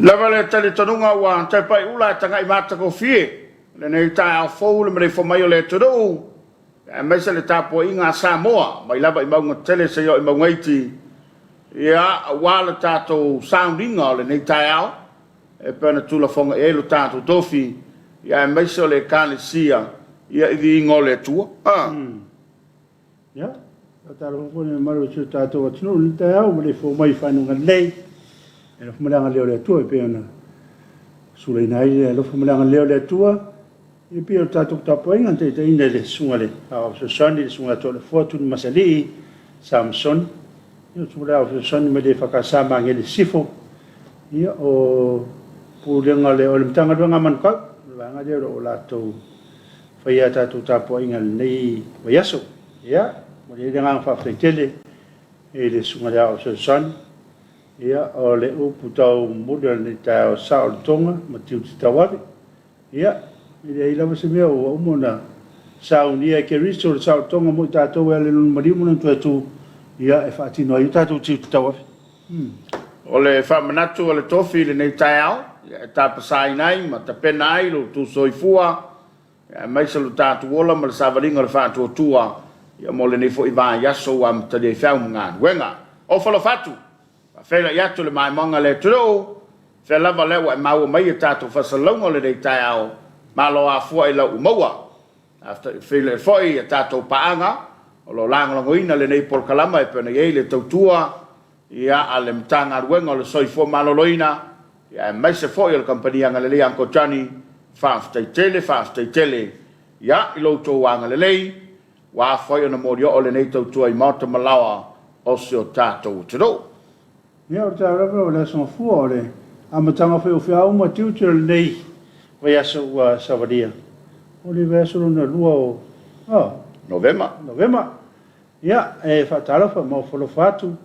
Lava le talitonuga ua toe paiula e tagai matagofie lenei taeao fou le maleifua mai o le atunuu aemaise le tapuaiga a Samoa mai lava i mauga tetele seia oo i mauga iti, ia, aua le tatou sauniga o lenei taeao e pei ona tulafoga i ai lo tatou tofi, ia aemaise o le Ekalesia, ia i viiga o le Atua. Ah. Ia, faatalofa foi i le mamalu o si o tatou atunuu i lenei taeao ma le fou mai i fanuga lelei. E alofa ma le agalelei o le Atua e pei ona sulaina ai le alofa ma le agalelei o le Atua e pei o le tatou tapuaiga na taitaiina e le Susuga i le Aoao Fesoasoani, le Susuga ia Toalefoa Tunumasalii Samsoni, ia o le Susuga i le Aoao Fesoasoani mai le EFKS Magele Sisifo, ia o Pulega o le Matagaluega a Manukau, o le vaega lea o lo o latou faia a tatou tapuaiga i lenei vaiaso. Ia, momoli ai le agaga faafetai tele i le Susuga i le Aoao Fesoasoani. Ia, o le upu taumuli o lenei taeao, sao le toga ma tiute tauave. Ia, e leai lava se mea ua uma ona saunia e Keriso le saolotoga mo i tatou e ala i lona maliu ma lona toe tu, ia, e faatino ai o tatou tiute tauave. O le faamanatu a le tofi i lenei taeao, e tapasaina ai ma tapena ai lo outou soifua, aemaise lo tatou ola ma le savaliga o le faatuatua mo lenei foi vaiaso ua amatalia ai feau ma galuega. Ofa alofa atu, faafeiloai atu le maimoaga a le atunuu, fea lava lea ua e maua mai a tatou faasalalauga o lenei taeao, malo afua i lau ua maua. Faafeiloai foi i a tatou paaga o lo o lagolagoina lenei polokalama e pei ona i ai le tautua a le Matagaluega o le Soifua Maloloina, aemaise foi o le Kamupani Agalelei a Uncle Johnny. Faafetai tele, faafetai tele i lo outou agalelei ua afua ai ona molioo lenei tautua i maota ma laoa o si o tatou atunuu. Ia, o le taeao lava o le Aso Gafua, o le amataga foi o feau ma tiute o lenei vaiaso ua savalia. O le vaiaso lona lua o Novema. Novema. Ia, e faatalofa ma ofo alofa atu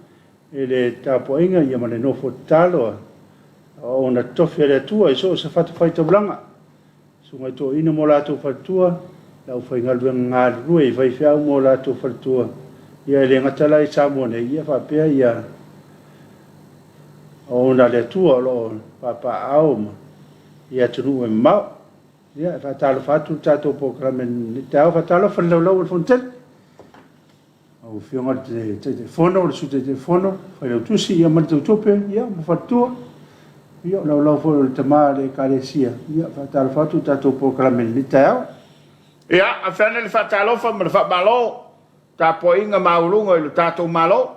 i le tapuaiga ia ma le nofo tatalo a auauna totofi a le Atua i so o se fatafaitaulaga. Susuga i toeaiina ma o latou faletua, le aufaigaluega galulue i faifeau ma o latou faletua, ia e le gata la i Samoa nei, ia faapea ia auauna a le Atua o lo o papaaao ma i atunuu e mamao. Ia, e faatalofa atu le tatou polokalame i lenei taeao, faatalofa i le laulau o le Fonotele. Lau Afioga i le Taitaifono, le Sui Taitaifono, Failautusi ia ma le Tautupe ia ma faletua. Ia o laulau foi o le tama o le Ekalesia. Ia faatalofa atu i le tatou polokalame i lenei taeao. Ia, afe ane le faatalofa ma le faamalo, tapuaiga maualuga i lo tatou Malo,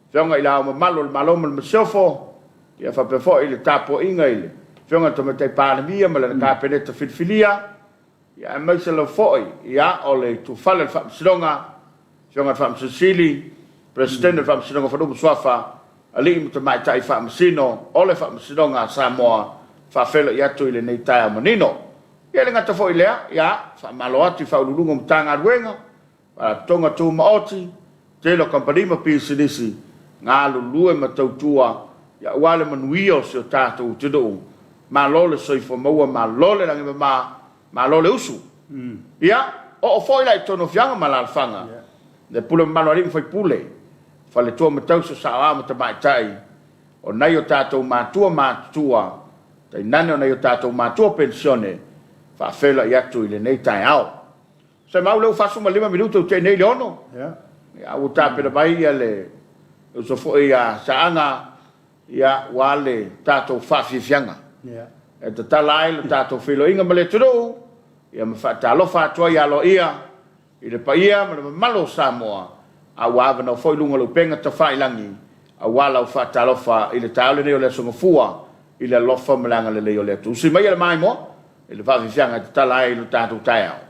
Afioga i Le Ao Mamalu o le Malo ma le Masiofo, ia faapea foi le tapuaiga i le Afioga i le Tamaitai Palemia ma lana Kapeneta filifilia, ia aemaise lava foi ia o le itufale o le Faamasinoga, Afioga i le Faamasino Sili, Peresetene o le Faamasinoga o Fanua ma Suafa, Alii ma Tamaitai Faamasino o le Faamasinoga a Samoa, faafeiloai atu i lenei taeao manino. Ia e le gata foi i lea, ia, faamalo atu i Faauluuluga o Matagaluega, Faalapotopotoga Tumaoti, tele o kamupani ma pisinisi, galulue ma tautua aua le manuia o si o tatou atunuu. Malo le soifua maua, malo le lagi e mama, malo le usu. Ia, oo foi la i totonu o afioaga ma alaalafaga, le pule mamalu a alii ma faipule, faletua ma tausi o saoao ma tamaitai, o nai o tatou matua matutua, tainane o nai o tatou matua penisione, faafeiloai atu i lenei taeao. Se mau lea ua 45 minute ua tea nei le 6. Ia, ua tapena mai ia le uso foi ia Saaga, ia, ua le tatou faafiafiaga. E tatala ai le tatou feiloaiga ma le atunuu, ia ma faatalofa atu ai aloaia i le paia ma le mamalu o Samoa, a ua avanoa foi luga o le upega tafailagi, aua lau faatalofa i le taeao lenei o le Aso Gafua, i le alofa ma le agalelei o le Atua. Usi maia le maimoa i le faafiafiaga e tatala ai lo tatou taeao.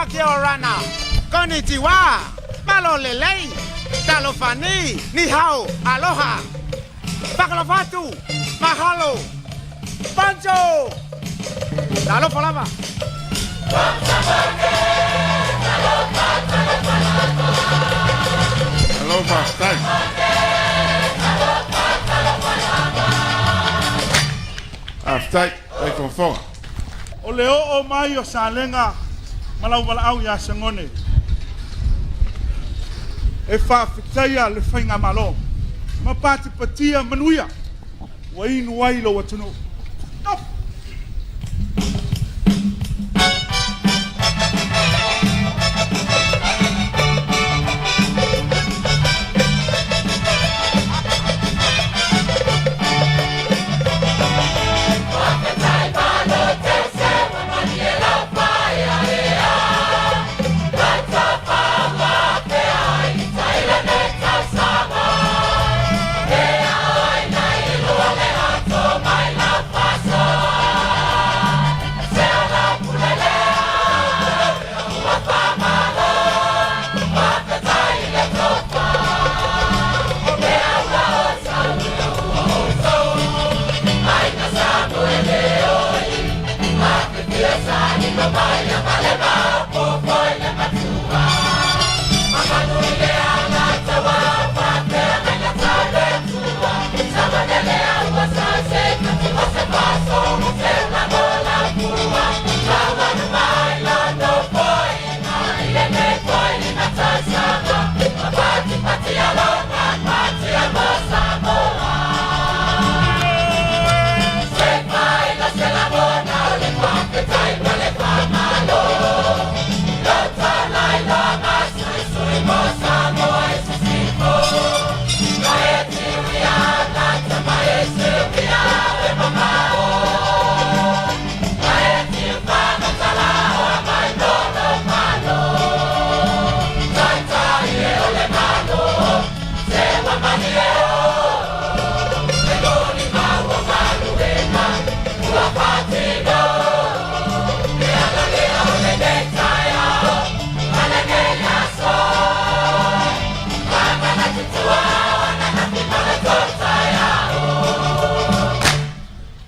Kia Orana, Konnichiwa, Malo Lelei, Talofa Ni, Ni Hao, Aloha, Faatalofa atu, Mahalo, Bonjour, Talofa lava. Malo faafetai. Faafetai, fai fofoga. O le oo mai o Salega ma lau valaau ia Sagone e faafetaia le Faigamalo ma patipatia manuia ua inu ai lou atunuu. Stop!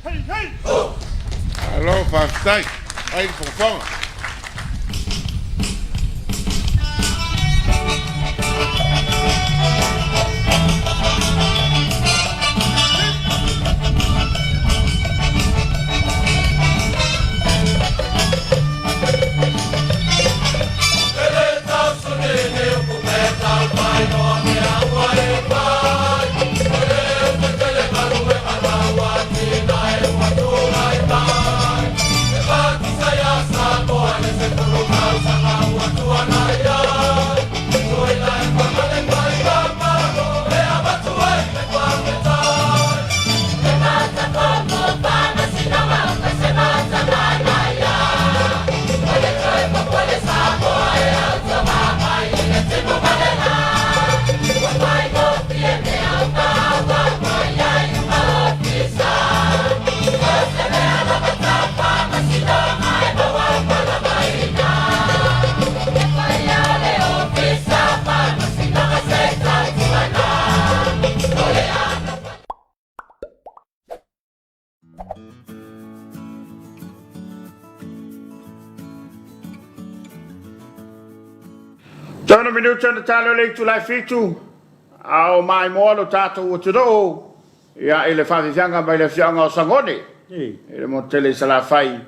Hey, hey! Malo faafetai, fai le fofoga. Tona minuta na talo le itula e fitu, a o maimoa lo tatou atunuu, ia, i le faafiafiaga mai le afioaga o Sagone, i le motu tele i Salafai,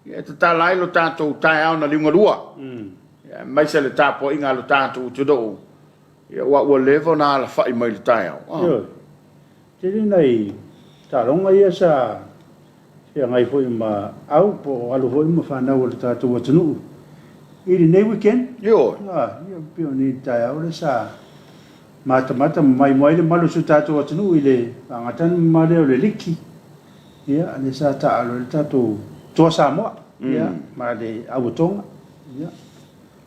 ia, e tatala ai lo tatou taeao na liugalua, ia, aemaise le tapuaiga a lo tatou atunuu, ia, aua ua leva ona alafai mai i le taeao. Ioe. Tele nai taaloga ia sa feagai foi ma au po o alo foi ma fanau a le tatou atunuu i lenei weekend. Ioe. Ia pei o nei taeao lea sa matamata ma maimoa ai le malu o si o tatou atunuu i le fagatanu ma lea o le liki. Ia lea sa taaalo ai le tatou Toa Samoa ia ma le Auatoga. Ia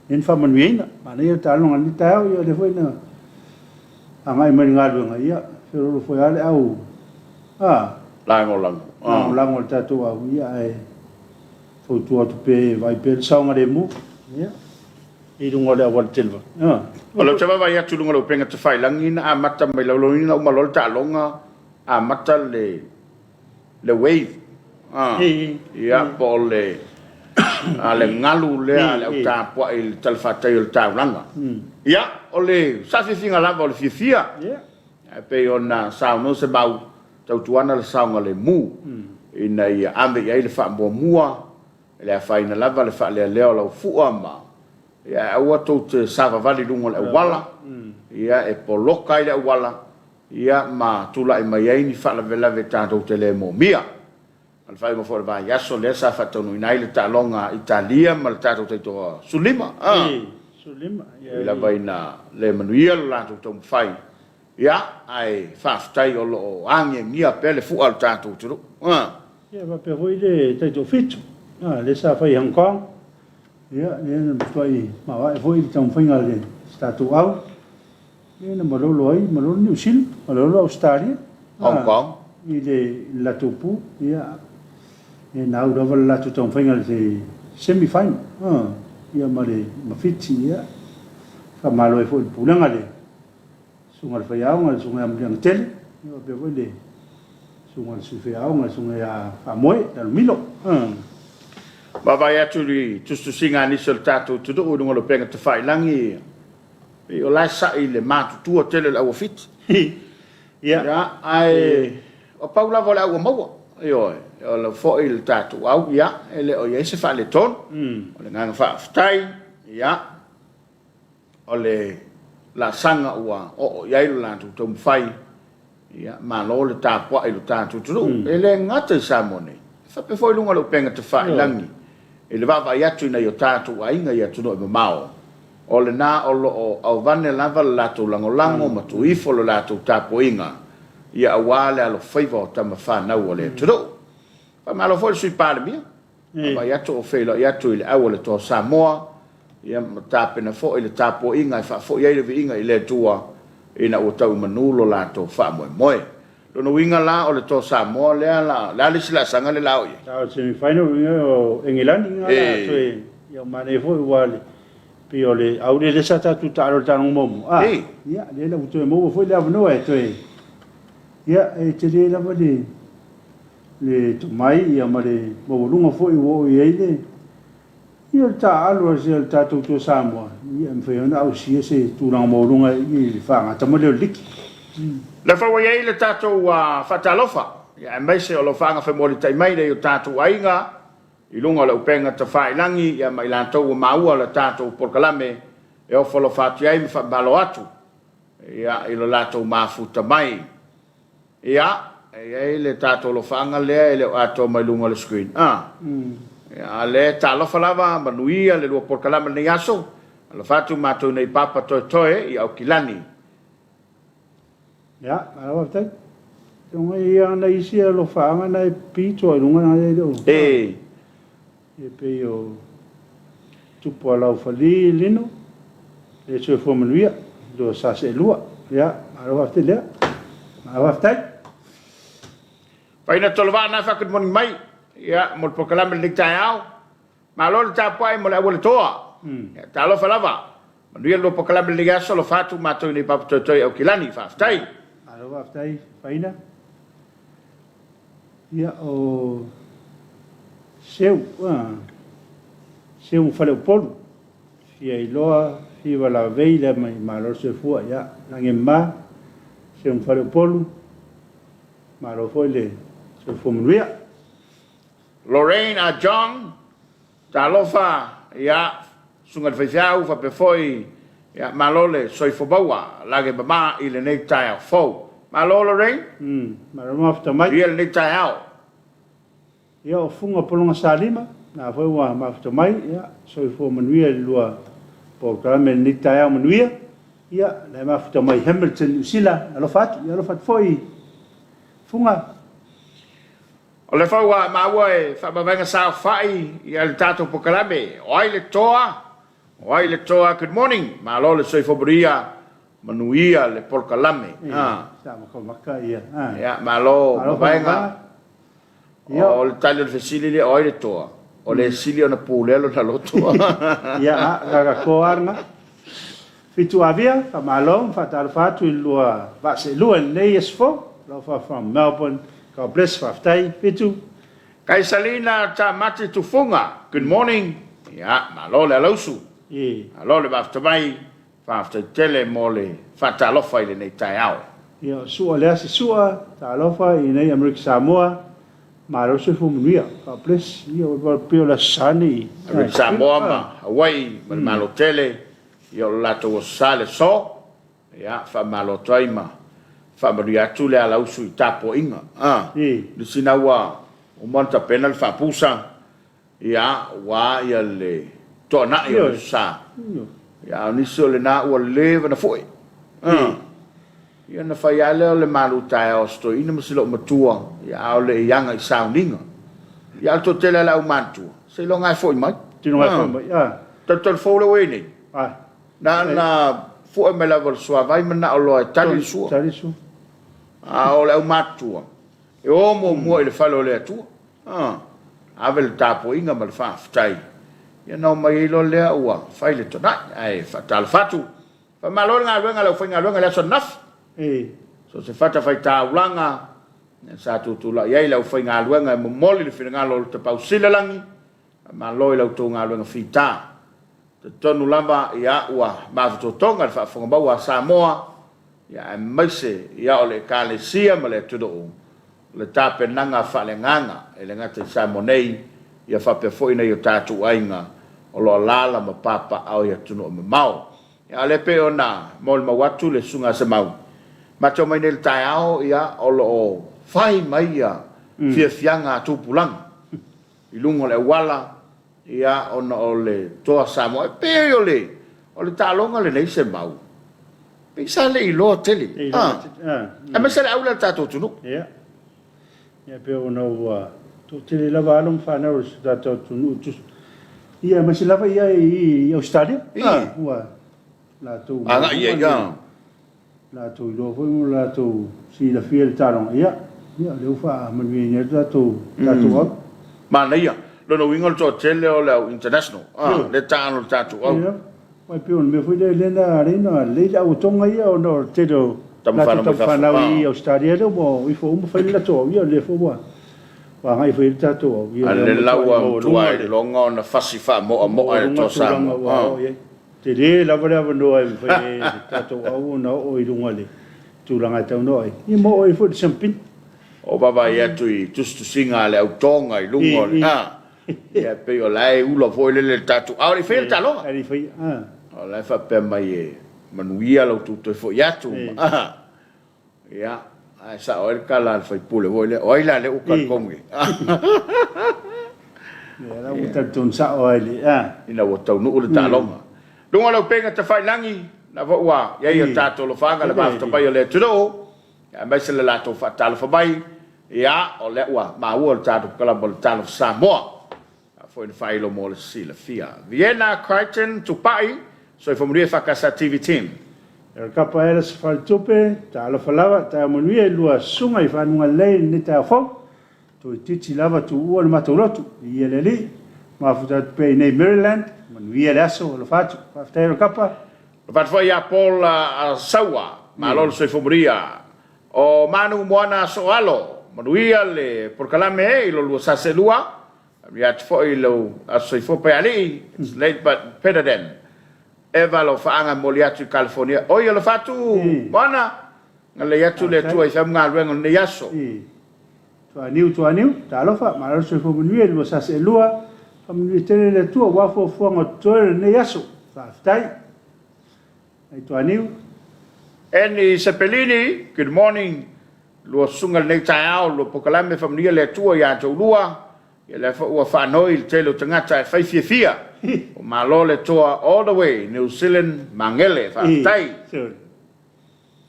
lea na faamanuiaina. Manaia le taaloga i lenei taeao, ia lea foi na agai mai i le galuega, ia feoloolo foi lava le au a lagolago. Lagolago a le tatou au, ia ae fautua atu pea e vaai pea le saogalemu. Ia. i luga o le auala tele. O lea ou te vaavaai atu i luga o le upega tafailagi na amata mai laulauina na uma loa le taaloga amata le le wave ia po o le le galu lea a le au tapuai i le talafatai o le taulaga. Ia o le saafiafiga lava o le fiafia ae pei ona saunoa se mau tautuana le saogalemu ina ia ave i ai le faamuamua E le afaina lava le faalealea o lau fua ma, ia, ae aua tou te savavali i luga o le auala, ia, e poloka ai le auala, ia, ma tulai mai ai ni faalavelave tatou te le moomia. O le faaiuga foi o le vaiaso lea sa faataunuuina ai le taaloga a Italia ma le tatou taitoa 15, a. Ui lava ina le manuia lo latou taumafai, ia, ae faafetai o lo o agiagia pea le fua o le tatou atunuu, a. Ia faapea foi le taitoafitu, lea sa fai i Hong Kong, ia lea na matuai maoae foi le taumafaiga a le si tatou au, lea na malolo ai, malolo Niu Sila, malolo Ausetalia. Hong Kong. I le latou pu, ia, e na au lava le latou taumafaiga i le semi final, ia ma le ma Fiti, ia, faamalo ai foi i le pulega le Susuga i le Faiaoga, le Susuga ia Muliagatele, ia faapea foi le Susuga i le Sui Faiaoga, le Susuga ia Faamoe Lalomilo. Vaavaai atu i le tusitusiga a nisi o le tatou atunuu i luga o le upega tafailagi, pei o la e sa'i i le matutua tele o le auafiti. Ia, ae o pau lava o le au ua maua, ioe, o la foi le tatou au, ia, e le o i ai se faaletonu. O le agaga faafetai, ia, O le laasaga ua oo i ai lo latou taumafai, ia, malo le tapuai i lo tatou atunuu. E le gata i Samoa nei, e faapea foi i luga o le upega tafailagi i le vaavaai atu i nai o tatou aiga i atunuu e mamao, o lena o lo o auvane lava le latou lagolago ma tuu ifo le latou tapuaiga, ia aua le alofaiva o tama fanau a le atunuu. Faamalo foi i le Sui Palemia. Vaavaai atu o feiloai atu i le au a le Toa Samoa, ia ma tapena foi le tapuaiga e faafoi ai le viiga i le Atua ina ua tau i manu lo latou faamoemoe. Lona uiga la o le Toa Samoa lea la, le a le isi laasaga lea la o i ai? A o le semi final uiga o Engelani na la toe ia o manaia foi ua le pei o le au lea sa tatou taalo i le taaloga muamua a ia lea la ua toe maua foi le avanoa e toe ia e tele lava le le tomai ia ma le maualuga foi ua oo i ai le ia le taaalo a si o tatou Toa Samoa ia e mafai ona ausia se tulaga maualuga i le faagata ma le o le liki. Lea foi ua i ai le tatou faatalofa ia aemaise o lo o faagafemolitai mai nai o tatou aiga i luga o le upega tafailagi ia ma i latou ua maua le tatou polokalame e ofo alofa atu i ai ma faamalo atu ia i lo latou mafuta mai. Ia, e i ai le tatou alofaaga lea e le o atoa mai luga o le screen. A. Ia, a lea, talofa lava, manuia le lua polokalame i lenei aso. Alofa atu matou nei papa toetoe i Aukilani. Ia, malo faafetai. Tonga ia ana isi alofaaga na e pito i luga na e le o. E. E pei o Tupualaufali Lino, le soifua manuia, lua sa seelua. Ia, malo faafetai lea. Malo faafetai. Faina Tolovaa na fa good morning mai. Ia, mo le polokalame lenei taeao. Malo le tapuai mo le aualetoa. Ia, talofa lava. Manuia le lua polokalame lenei aso, alofa atu matou i nei papa toetoe Aukilani. Faafetai. Malo faafetai Faina. Ia, o Seu, Seu ma Faleupolu, fia iloa, fiva lavei lea mai malo le soifua, ia, lagi e mama, Seu ma Faleupolu, malo foi le soifua manuia. Lorraine a John, talofa, ia, Susuga i le Faifeau faapea foi, ia, malo le soifua maua, lagi e mama i lenei taeao fou. Malo Lorraine. Malo mafuta mai. Manuia lenei taeao. Ia, o Fuga Pologa Salima, na foi ua mafuta mai, ia, soifua manuia i le lua polokalame i lenei taeao manuia. Ia, na e mafuta mai Hamilton, Niu Sila, alofa atu, ia alofa atu foi Fuga. O lea foi ua maua e faamavaega saofai ia le tatou polokalame O ai le toa? O ai le toa? Good morning. Malo le soifua manuia, manuia le polokalame. Sa makamaka ia. Ia, malo mavaega. O le tali o le fesili lea, o ai le toa? O le sili ona pulea lona loto. Ia, a, kaka koa lena. Fitu Avia, faamalo ma faatalofa atu i le lua vaa seelua i lenei aso fou. Alofa from Melbourne. God bless, faafetai. Fitu. Kaisalina Tamati Tufuga, good morning. Ia, malo le alausu. Malo le mafuta mai. Faafetai tele mo le faatalofa i lenei taeao. Ia, o Sua le asi Sua, talofa i nei Amerika Samoa, malo le soifua manuia. God bless. Ia, o le pei o le Aso Sa nei. Amerika Samoa ma Hawaii ma le Malo tele, ia o le latou Aso Sa le aso. Ia, faamalo atu ai ma faamanuia atu le alausu i tapuaiga. Le sina ua uma ona tapena le faapusa, ia, ua ia le toanai o le Aso Sa. Ia, a o nisi o lena ua leva na foe. Ia, na fai lava lea o le malu taeao a si toeaina ma si loomatua, ia, a o le i aga i sauniga. Ia, a o le toatele lava o le aumatutua, seiloga lava e foi mai. Seiloga e foi mai. Talitonu fou lea ua i ai nei. Na ona fue mai lava o le suavai manao loa e tali le sua. Tali le sua. A o le aumatutua, e o muamua i le fale o le Atua. Ave le tapuaiga ma le faafetai. Ia na omai ai loa lea ua fai le tonai. Ae faatalofa atu. Faamalo le galuega a le aufaigaluega i le aso ananafi. So o se fatafaitaulaga sa tutulai ai le aufaigaluega e momoli le finagalo o le Tapaau Sili i le Lagi. Faamalo i la outou galuega fita. Talitonu lava ia ua mafatotoga le faafofoga maua a Samoa, ia aemaise ia o le Ekalesia ma le atunuu, o le tapenaga faaleagaga e le gata i Samoa nei, ia faapea foi nai o tatou aiga o lo o alaala ma papaaao i atunuu e mamao. Ia a o lea pei ona molimau atu le Susuga a Semau, matou mai nei i le taeao ia o lo o fai mai ia fiafiaga a tupulaga i luga o le auala, ia, ona o le Toa Samoa. E pei o le, o le taaloga lenei Semau, pei sa le iloa tele, a, aemaise le au lea a le tatou atunuu. Ia, ia pei ona ua toatele lava alo ma fanau o si o tatou atunuu, ia aemaise lava ia i Ausetalia, ua latou agai i ai, a. Latou iloa foi ma latou silafia le taaloga, ia, ia o lea ua faamanuiaina ai le tatou, tatou au. Manaia. Lona uiga o le toatele o le au international, a, lea e taalo i le tatou au. Ia, aua e pei o le mea foi lea, lea na ala ai ona lelei le au a Tonga ia ona o le tele o latou tamafanau i Ausetalia lea ua ifo uma fai le latou au, ia o lea foi ua agai foi i ai le tatou au. Ia, A lea la ua matua iloga ona fasi faamoamoa e le Toa Samoa. Tele lava le avanoa e mafai ai e le tatou au ona oo i luga i le tulaga e tatau ona oo ai, ia ma oo ai foi i le siamupini. O vaavaai atu i tusitusiga a le au Tonga i luga o le, a, ia e pei o la e ula foi lele le tatou, a o le i faia le taaloga. A o le i faia, a. O la e faapea mai e manuia la outou toe foi atu, a, ia, ae sao ai le tala a le sui usufono foi lea, o ai la lea ua talitonu i ai? Ia, la ua talitonu sao lava i le, a. Ina ua taunuu le taaloga. Luga o le upega tafailagi, na foi ua i ai o tatou alofaga le mafuta mai o le atunuu, aemaise le latou faatalofa mai, ia, o lea ua maua le tatou kalama o le Talofa Samoa. A foi na faailo mo le silafia. Vienna Crichton Tupai, Soifua Manuia EFKS TV Team. E kapa ela se faletupe, talofa lava, taeao manuia i lua susuga i fanuga lelei i lenei taeao fou. Toeitiiti lava tuua le matou lotu, viia le Alii. Mafuta atu pea i nei Maryland, manuia le aso, alofa atu. Faafetai Kapa. Alofa atu foi ia Paul Saua, malo le soifua manuia. O Manu Moana Sooalo, manuia le polokalame i lo lua saselua. Manuia atu foi i lou aso soifua Paialii, it's late but better than ever lau faaga e momoli atu i California. Oi alofa atu Moana, galei atu le Atua i faimgaluega o lenei aso. Tuaniu, tuaniu, talofa, malo le soifua manuia i le lua saselua, faamanuia tele le Atua aua fuafuaga o totoe o lenei aso. Faafetai. Ai Tuaniu. Annie Sepelini, good morning. Lua susuga i lenei taeao, lua polokalame faamanuia le Atua ia te oulua. Ia lea foi ua faanoi le tele o tagata e fai fiafia. Ua malo le Atua all the way New Zealand Magele. Faafetai.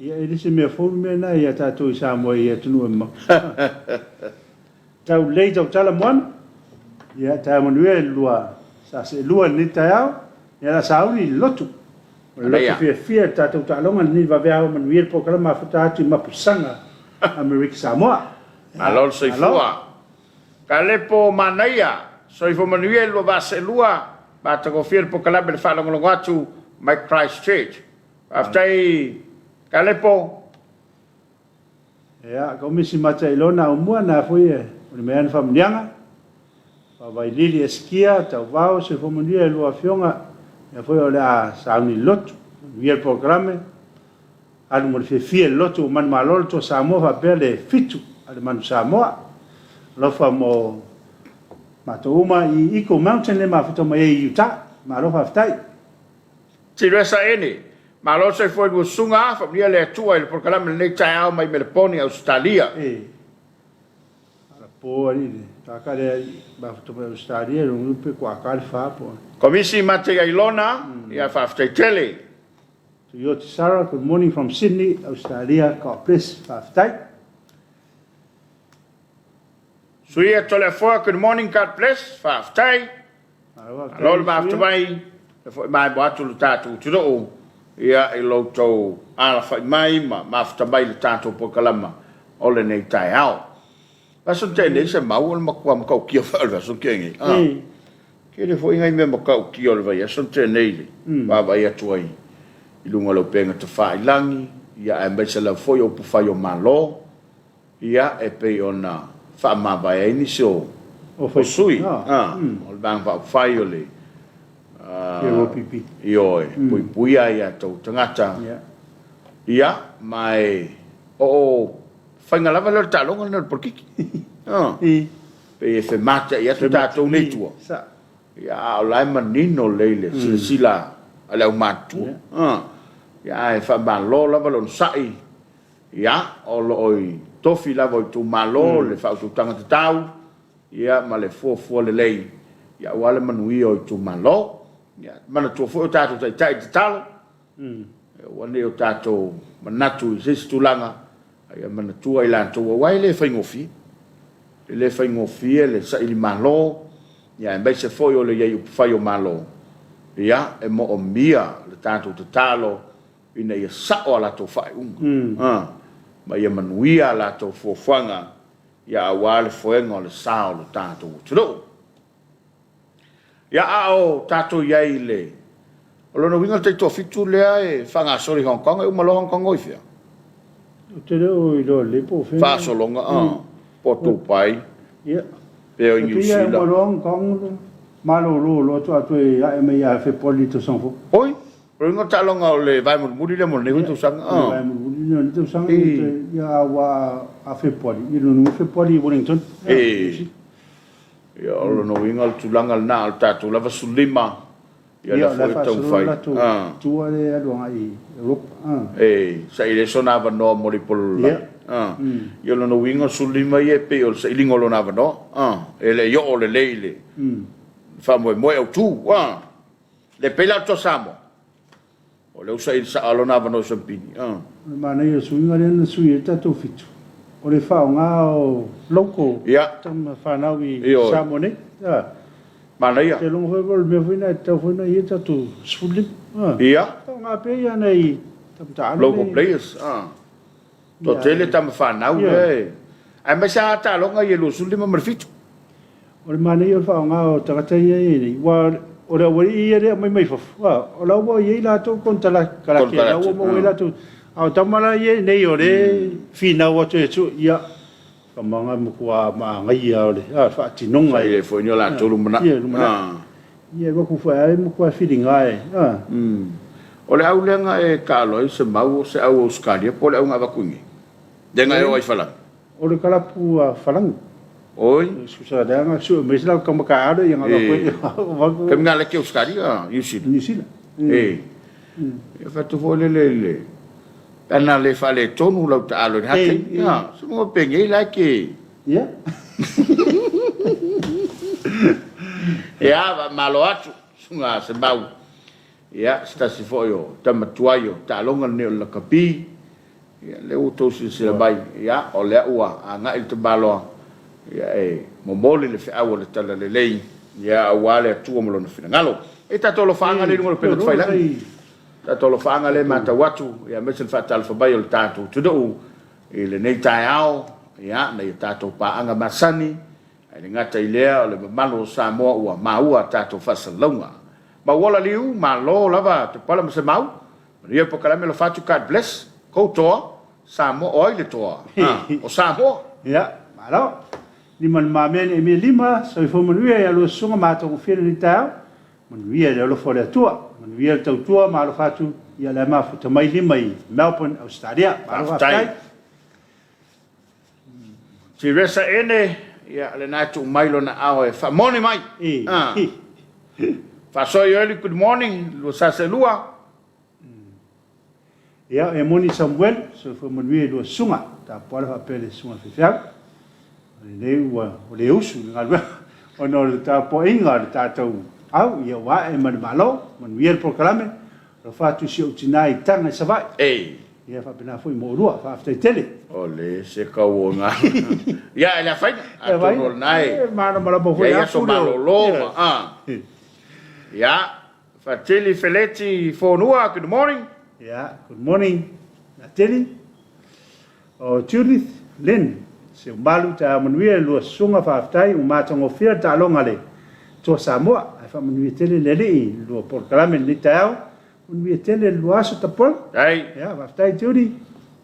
Ia e le se mea fou le mea lena ia tatou i Samoa i atunuu e mamao. Tau lelei tau tala Moana. Ia taeao manuia i le lua saselua i lenei taeao. Ia la sauni i le lotu. O le lotu fiafia i le tatou taaloga lenei vaveao manuia le polokalame mafuta atu i Mapusaga Amerika Samoa. Malo le soifua. Kalepo manaia. Soifua manuia i le 2022, matagofie le polokalame i le faalogologo atu mai Christchurch. Faafetai Kalepo. Ia, Komisi Matailona Aumua, na foi e o le mea na faamanuiaga. Faavailili Esikia, Tauvao, Soifua manuia i lua afioga, ia foi o le a sauni i le lotu. Manuia le polokalame. Alu ma le fiafia i le lotu o Manumalo le Toa Samoa faapea le fitu a le Manu Samoa. Alofa mo matou uma i Eagle Mountain le mafuta mai ai i Utah. Malo faafetai. Tiresa Ene, malo le soifua i lua susuga, faamanuia le Atua i le polokalame i lenei taeao mai Meleponi, Ausetalia. E po alii le taka lea i mafuta mai Ausetalia, lona pe kuaka le fa po. Komisi Mate Ailona, ia faafetai tele. Toyota Sarah, good morning from Sydney, Australia. God bless. Faafetai. Suia Toleafoa, good morning, God bless. Faafetai. Malo le mafuta mai, e foi mai mo atu le tatou atunuu, ia i lo outou alafai mai ma mafuta mai le tatou polokalama o lenei taeao. Aso tele se mau o le matua matautia foi o le aso tele. Ah. Tele foi nai mea matautia o le vaiaso na tea nei le vaavaai atu ai i luga o le upega tafailagi, ia aemaise lava foi o upufai o Malo, ia e pei ona faamavae ai nisi o sui o le Vaega Faaupufai o le Ioe, puipuia ai a outou tagata, ia ma e o faiga lava lea o le taaloga lenei o le polokiki. Pei e femateai atu tatou nei tua, ia, a o la e manino lelei le silasila a le aumatutua. Ia, ae faamalo lava le onosai, ia, o lo o i tofi lava o itumalo le faautautaga tatau, ia, ma le fuafua lelei, ia, aua le manuia o itumalo. Ia, manatua foi o tatou taitai tatalo, aua ne i o tatou manatu i se isi tulaga, a ia manatua i latou, aua e le faigofie. E le faigofie le saili malo, ia aemaise foi o le i ai i upufai o Malo, ia, e moomia le tatou tatalo ina ia sao a latou faaiuga, ma ia manuia a latou fuafuaga, ia aua le foega o le sa o lo tatou atunuu. Ia, a o tatou i ai i le... O lona uiga o le taitoafitu lea e faagasolo i Hong Kong, e uma loa Hong Kong o i fea? Ou te le o iloa lelei po o fea. Faasologa, po o Dubai, pe o i Niu Sila. E uma loa Hong Kong, malolo loa faatoa toe ae mai ia Fepuari i le tausaga fou. Oi, o lona uiga o le taaloga o le vae mulimuli lea mo lenei foi tausaga. O le vae mulimuli lea o lenei tausaga, ia a ua a Fepuari, ia lona uiga Fepuari i Wellington. Ia, o lona uiga o le tulaga lena, o le tatou lava 15, ia lea foi e taumafai. Ia, o la e faasolo latou tua lea e alu agai i Europa. E, saili ai sona avanoa mo le ipolololagi. Ia, o lona uiga o le 15 ia e pei o le sailiga o lona avanoa. E le i oo lelei i le faamoemoe autu. Le pei la o le Toa Samoa. O lea ua saili sao lona avanoa i Sampini. O le manaia o le suiga lea na sui ai le tatou fitu, o le faaaoga o local tama fanau i Samoa nei. Manaia. Ou te iloa foi o le mea foi lena e tatau foi ona i ai le tatou 15. Faaaoga pea ia nai tama taalo. Local players. Toatele tama fanau lea e... Aemaise lava taaloga ia 25 ma le 7. O le manaia o le faaaoga o tagata ia e i ai nei, aua o le aualii ia lea e aumai mai fafo, o la ua i ai latou konekarate, o la ua maua ai latou, a o tama la ia e i nei o lea e finau atu e sue, ia, tamaga e matua manaia lava o le faatinoga. Sa i ai foi ni o latou lumanai. Ia, lumanai. Ia, e alu atu foi lava e matua filiga e. O le au lea na e taalo ai se mau o se au Ausetalia po o le au na avatu i inei? Lea na e oo ai i Falani? O le kalapu a Falani. Oi. Susa lea na sue mai se lau tama taalo ia na avatu ai. Taimi na alaki Ausetalia, Niu Sila. Niu Sila. E. Ia fai atu foi lele i le pe ana le faaletonu lau taalo i le taimi. Ia, se mo penei la ke. Ia. Ia, faamalo atu, susuga Semau. Ia, se tasi foi o tama tuai o taaloga lenei o le lakapi. Ia, lea ua outou silasila mai, ia, o lea ua agai le tamaloa, ia, e momoli le feau o le Talalelei, ia, aua le Atua ma Lona finagalo. E tatou alofaaga lea i luga o le upega tafailagi. Tatou alofaaga lea e matau atu, ia, aemaise le faatalofa mai o le tatou atunuu i lenei taeao, ia, nai a tatou paaga masani. Ae le gata i lea, o le mamalu o Samoa ua maua a tatou faasalalauga. Mauola liu, malo lava Tupala ma Semau, manuia le polokalame alofa atu God bless, kou toa, Samoa, o ai le toa? Ha, o Samoa. Ia, malo. Limalima mea nei mea lima, soifua manuia ia lua susuga ma atogofie lenei taeao. Manuia i le alofa o le Atua. Manuia le tautua ma alofa atu ia le mafuta mai lima i Melbourne, Australia. Malo faafetai. Tiresa Ene, ia lena e tuu mai lona ao e faamoni mai. Ah. Faasoa Ioeli, good morning, 242. Ia, e moni Samuel, soifua manuia i lua susuga, tapuala faapea le susuga faifeau. O lenei ua o le usu i le galuega ona o le tapuaiga a le tatou au, ia ua ae ma le Malo, manuia le polokalame, alofa atu i si ou tina i Taga i Savaii. Ei. Ia faapena foi mo oulua, faafetai tele. O le se kau o ngā. Ia, e le afaina, atonu o lena e. E malamalama foi a aso malolo ma, a. Ia, Fatili Feleti Fonua, good morning. Yeah, good morning. Nateli. O Judith Lynn, Seumalu taeao manuia i lua susuga faafetai ua matagofie le taaloga a le Toa Samoa. Ae faamanuia tele le Alii i le lua polokalame i lenei taeao. Manuia tele le lua aso tapuala. Faafetai. Yeah, faafetai Judy.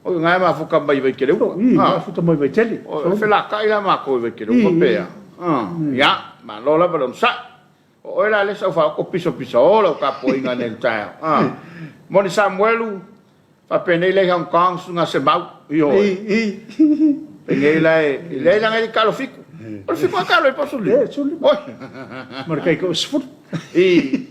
Oi, ngai mafuta mai Vaikeleupa. Oi, mafuta mai Vaitele. Oi, felaka'i la makou i Vaikeleupa pe a. Ia, malo lava le onosai. O oe la le sau faaoko pisopiso lau tapuaiga nei i le taeao. Ah. Moni Samuelu, faapenei la i Hong Kong susuga Semau. Ioe. Penei la e, leai leaga e le i kalo fiku. O le fiku a kalo i po suli. E, suli. Oi. Ma le kaika o sefulu. I.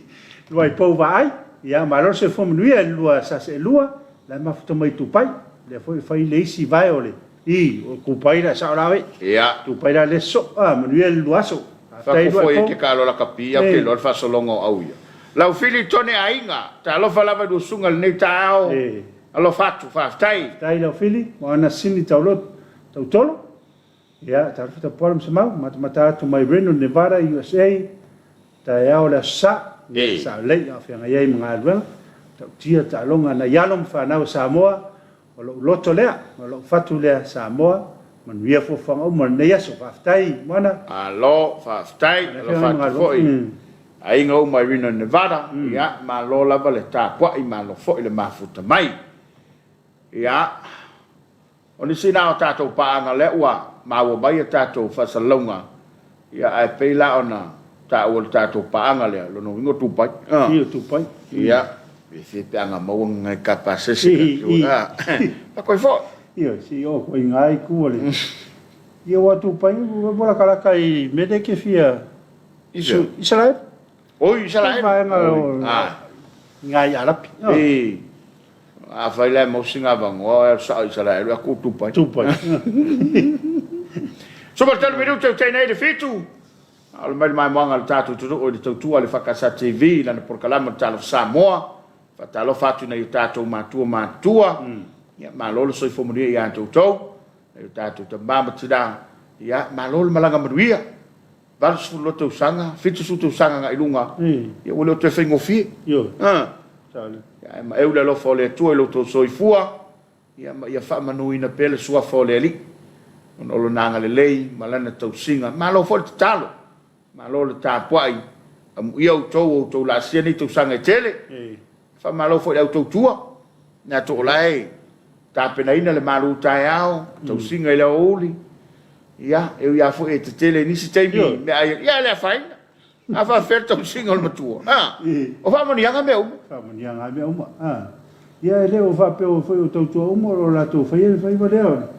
Lua i pou vaai. Ia, malo le soifua manuia i le lua sase e lua. La e mafuta mai Tupai. Lea foi e fai le isi vae o le I, o Tupai la sao la oe. Ia. Tupai la le so, a manuia le lua aso. Faafetai foi e te kalo lakapi au ke loa le faasologa o au ia. Lau fili tone aiga, talofa lava i lua susuga i lenei taeao. Alofa atu, faafetai. Faafetai lau fili, mo ana sini taulo, tautolo. Ia, talofa tapuala ma Semau, matamata atu mai Reno, Nevada, USA. Taeao le Aso Sa, ia sa lelei a o feagai ai ma galuega. Tautia taaloga nai alo ma fanau a Samoa, O lou loto lea, o lou fatu lea Samoa, manuia fuafuaga uma o lenei aso. Faafetai Moana. Malo faafetai, alofa atu foi i aiga uma i Reno Nevada, ia malo lava le tapuai malo foi le mafuta mai. Ia o nisi na o tatou paaga lea ua maua mai a tatou faasalalauga, ia ae pei la ona taua le tatou paaga lea, lona uiga o Tupai. Ia o Tupai. Ia E fia pe aga maua ngai ka pasese ka tu a. Pa koi fo. Io si o koi ngai ku ole. Ia wa tu pai mo la kala kai mele ke fia. Israel. Oi Israel. Ah. Ngai Arapi. E. A fai la mo singa vangoa e sa Israel a ku tu pai. Tu pai. So ma telu minutu tēnei le fitu. A o le mai le maimoaga a le tatou atunuu i le tautua a le Fakasa TV i lana polokalame o le Talofa Samoa. Faatalofa atu i nai o tatou matua matutua. Ia, malo le soifua manuia ia te outou, nai o tatou tama ma tina. Ia, malo le malaga manuia. 82 tausaga, 70 tausaga agai i luga, ia ua le o toe faigofie. Ia, ae maeu le alofa o le Atua i lo outou soifua. Ia, ma ia faamanuina pea le Suafa o le Alii, ona o Lona agalelei ma Lana tausiga. Malo foi le tatalo, malo le tapuai, amuia outou o outou laasia nei tausaga e tele. Faamalo foi i le au tautua, na atu o la e tapenaina le malu taeao, tausiga i le aoauli. Ia, e ui lava foi e tetele i nisi taimi meaai, ia e le afaina. A faafefea le tausiga o le matua? A, o faamanuiaga mea uma. Faamanuiaga mea uma. A, ia e le o faapea foi o tautua uma o lo o latou faia le faiva lea.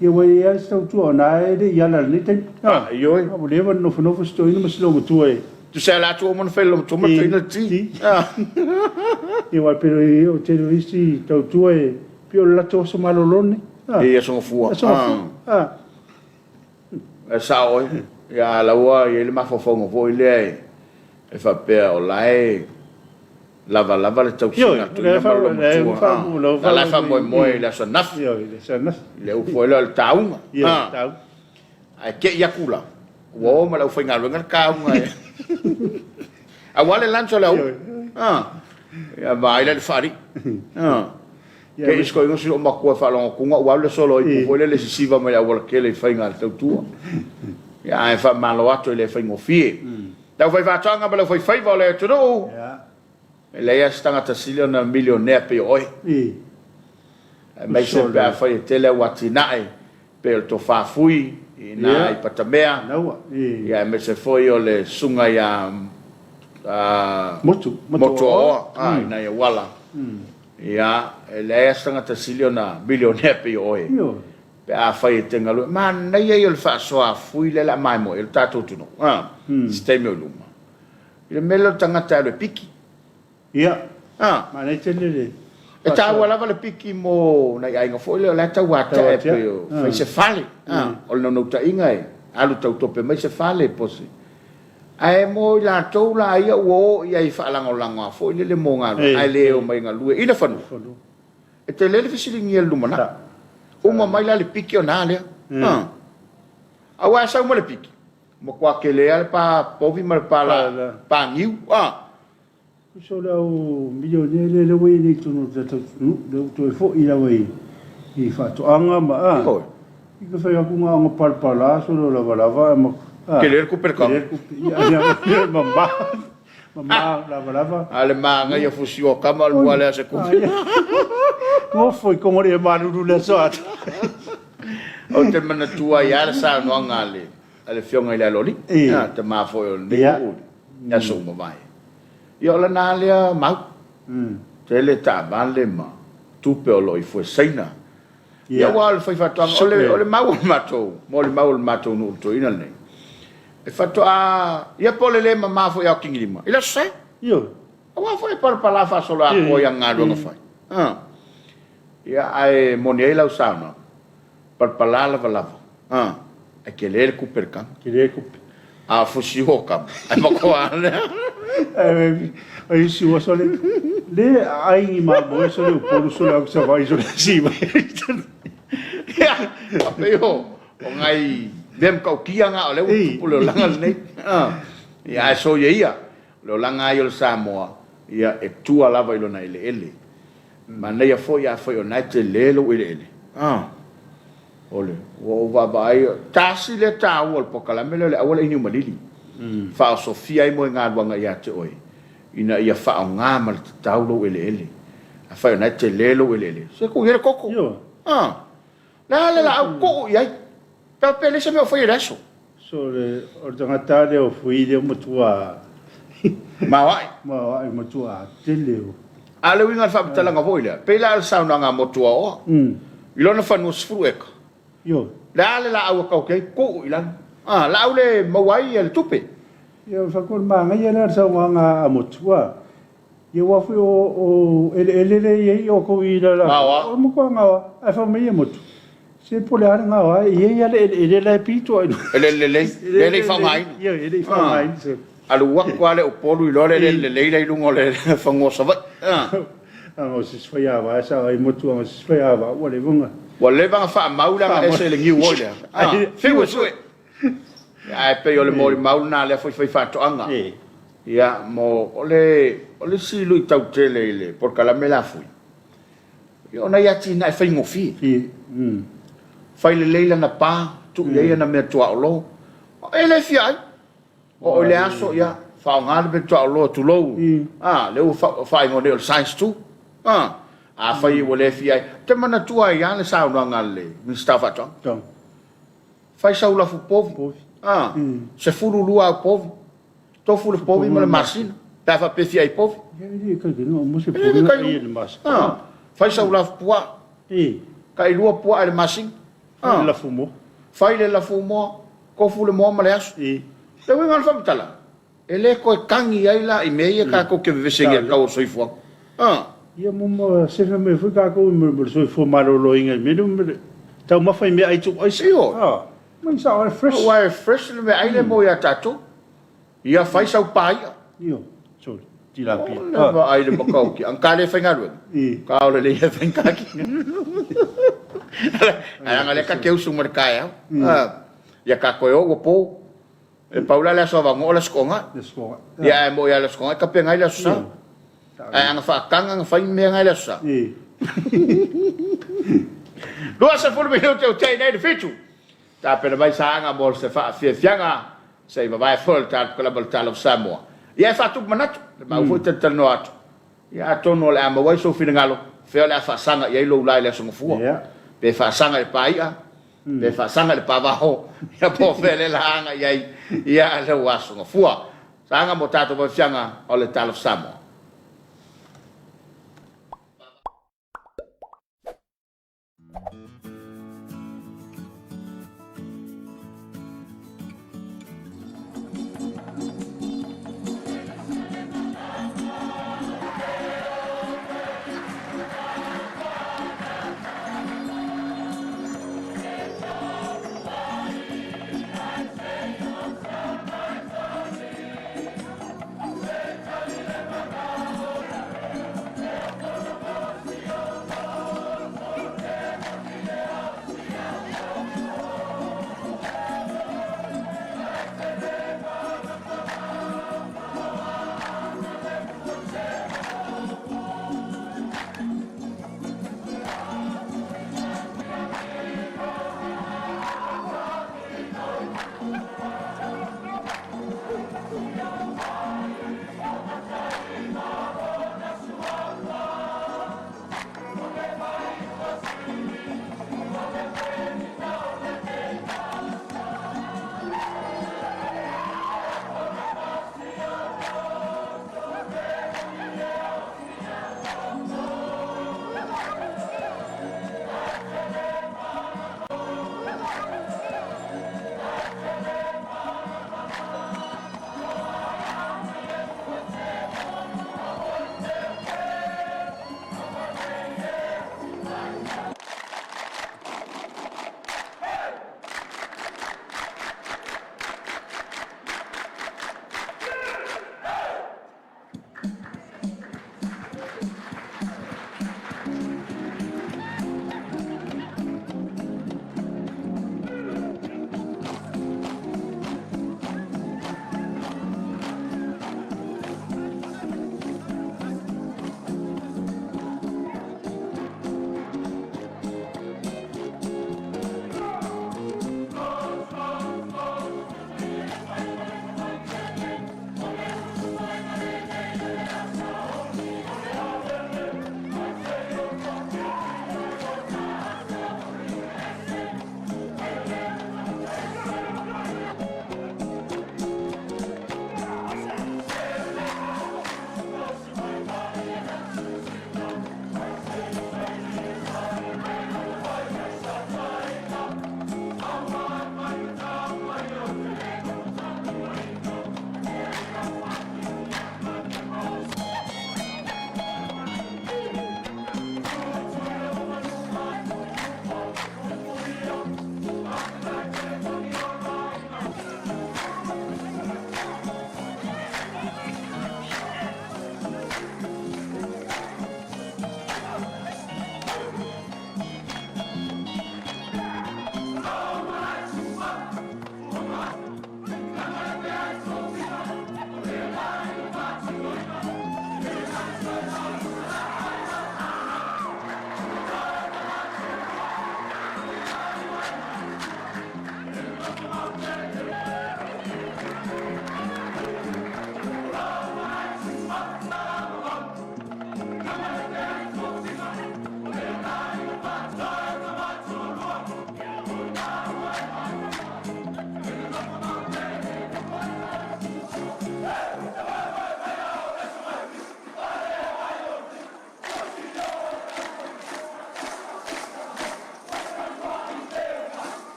Ia ua i ai lava si tautua o na e le i ala i lenei taimi. A, ioe. A, ua leva ona nofonofo si toeaina ma si loomatua e. Tusa e ala atu ua uma ona fai le loomatua ma le toeaina le ti. A. Ia aua e pei o le tele o isi tautua e pei o le latou aso malolo lenei. A. I aso gafua. Aso gafua. A. E sao oe. Ia a la ua i ai le mafaufauga foi lea e faapea o la e lavalava le tausiga tuuina mai o lou matua. A la e faamoemoe i le aso ananafi. I le upu foi lea o le tauga. Ae te i atu la, ua o ma le aufaigaluega le tauga e aua le lunch o le aoauli. Ia vaai la i le faalii. Kei isi koiga si lou matua e faalogo atu ua alu le solo ipu foi lele sisiva mai le aualatele i faiga a le tautua. Ia, ae faamalo atu e le faigofie. Le aufaifaatoaga ma le aufaifaiva o le atunuu, e leai lava se tagata sili ona milionea pei o oe. Aemaise pe afai e tele au atinae pei o le tofa fui i ina i Patamea, ia aemaise foi o le susuga ia Motuoa i nai auala. Ia, e leai lava se tagata sili ona milionea pei o oe. Pe afai e te galue, manaia ia o le faasoa fui lea o le a maimoa i ai le tatou atunuu, a, i se taimi o i luma. I le mea lea o le tagata e alu e piki. Ia, a, manaia tele le E taua lava le piki mo nai aiga foi lea o la e tau atiae pei o fai se fale. A, o le naunautaiga e alu tautope mai se fale po o se... Ae mo i latou la ia ua o i ai e faalagolago foi lele mo galuega ae le omai e galue i le fanua. E tele le fesiligia i le lumanai. Uma mai la le piki ona a lea. Ha. Aua e sau ma le piki, matua tele lava le pa povi ma le pa la, pa niu. Ha. Tusa o le au milionea lea lea ua i ai nei i totonu o le tatou atunuu, lea ua toe foi lava i faatoaga ma a. Ioe. I ka fai atu na ona palapala solo lavalava ma a. Tele le tupe le kava. Tele le tupe. Ia, ia, mama. Mama lavalava. A le manaia fusi o kama o le mua lea se kupi. Nofo i kongo le malulu le aso atu. Ou te manatua ai lava le saunoaga a le a le afioga i le Aloalii, a tama foi o lenei nuu i aso ua mavae. Ia o lana lea mau, tele taavale ma tupe o lo o i Fuesaina. Ia aua o le faifaatoaga, o le, o le mau o le matou, mo le mau o le matou nuu o le toeaina lenei, e faatoa, ia po o le le mama foi ia Aotigilima, i le Aso Sa. Aua foi e palapala faasoloatoa i ana galuega fai. Ia, ae moni ai lau saunoaga, palapala lavalava, ae tele le tupe i le tama. Tele le tupe. A o fusi o tama, ae matua lea. Ai si ua sole, le ai ni mamoe sole Upolu sole au Savaii sole si mai. Ia, faapea o, o nai mea matautia na o lea ua tupu le olaga lenei. Ia, ae soia ia, O le olaga lava ia o le Samoa, ia e tua lava i lona eleele. Manaia foi afai o lena e tele lou eleele, a, o le, ua ou vaavaai, tasi lea taua o le polokalame lea o le auala i Niumalili, faaosofia ai moegaluaga ia te oe, ina ia faaaoga ma le tatau lou eleele. Afai o lena e tele lou eleele, se tuu i ai le koko. A, o le a le laau, tuu i ai. Pe a pe leai se mea o faia i le aso. So le, o le tagata lea o Fui lea ua matua Maoae. Maoae matua tele o. A o le uiga o le faamatalaga foi lea, pei la o le saunoaga a Motuaoa, i lona fanua 10 eka. Ioe. Le a le laau e taoto ai, tuu i lalo. A, laau le maua ai le tupe. Ia, o le manaia lea o le saunoaga a Motua. Ia aua foi o eleele lea e i ai outou i la Gaoa. O matua gaoa. Ae fai mai ia motu, se po o le a le gaoa, e i ai lava le eleele la e pito ai. Eleele lelei, lea e le i faaaogaina. Ioe, e le i faaaogaina. Se. Alu atu lava le Upolu iloa le eleele lelei la i luga o le fanua o Savaii. Aga o se isi faiava e sao ai motu aga o se isi faiava ua leva ona. Ua leva ona faamau leaga ese le niu oi lea. Fiu e sue. Ae pei o le molimau lena a lea foi faifaatoaga. Ia, mo, o le, o le isi luitau tele i le polokalame lea a Fui, ia o nai atinae faigofie. Fai lelei lana pa, tuu i ai ana meatuaolo. E le fia ai. Oo i le aso, ia, faaaoga le meatuaolo, tulou, a, lea ua faaigoa nei o le size 2. A, afai ua le fia ai. Ou te manatua ai lava le saunoaga a le Minisita o Faatoaga. Fai sau lafu povi, a, 12 au povi. Tofu le povi ma le masina, pe a faapea e fia ai povi. E le kai le masina. Ah, fai sau lafu puaa. Tai lua puaa i le masina. Fai le lafu moa. Fai le lafu moa, tofu le moa ma le aso. Le uiga o le faamatalaga, e le toe tagi ai la i mea ia tatou te vevesi ai i le tau o le soifuaga. Ah. Ia mo ma sefe mai foi tatou i le soifua maloloina i mea lea, taumafa i meaai tuuaisa. Ioe. Mai sao e fresh. Aua e fresh le meaai lea mo ia tatou. Ia fai sau paia. Io, sorry. Tilapia. O le vaai le matautia. Ang ka le faigaluega. Ka o le lei e faigaki. Ae anga lea ka te usu ma le taeao. Ia ka toe o ua po. E pau la le aso avanoa o le aso Toonai. Ia ae mo ia le aso Toonai ka pengai le aso Sa. Ae anga faataga na fai mea ngai le aso Sa. 20 minute o te nei le fitu. Tapena mai Saaga mo se faafiafiaga se i vavae foi le tatou kalama o le Talofa Samoa. Ia e faatupu manatu, le maua foi talatalanoa atu. Ia atonu o le a maua ai sou finagalo, fea o le a faasaga i ai lou la i le Aso Gafua. Pe faasaga i le paia, pe faasaga i le pavaho, ia po o fea lea la aga i ai ia lou Aso Gafua. Saaga mo tatou faafiafiaga o le Talofa Samoa.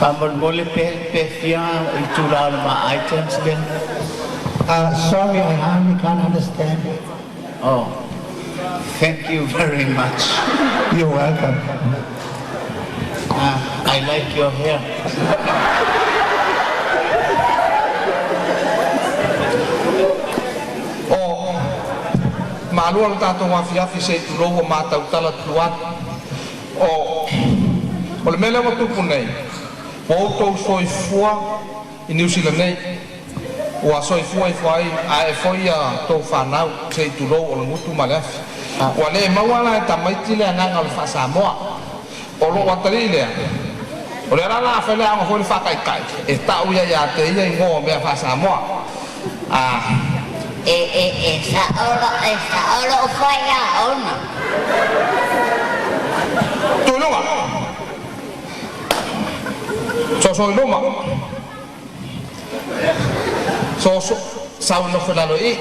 Faamolemole pe pe fia itula o le ma items lea. Sorry, I hardly can't understand. Oh, thank you very much. You're welcome. I like your hair. O malua le tatou afiafi se i tulou ua ma tautala atu. O o le mea lea ua tupu nei, ua outou soifua i Niu Sila nei, ua soifua ifo ai ae foi ia tou fanau se i tulou o le gutu ma le afi. Ua le maua la e tamaiti le agaga o le faa-Samoa. O lou atalii lea, o lea la la fai le aoga foi le faataitai, e ta'u ia iā te ia igoa o mea faa-Samoa. A E e e sa'o lo e sa'o lo'u faiaoga. Tuu i luga, soso i luma, soso sau nofo i lalo i i.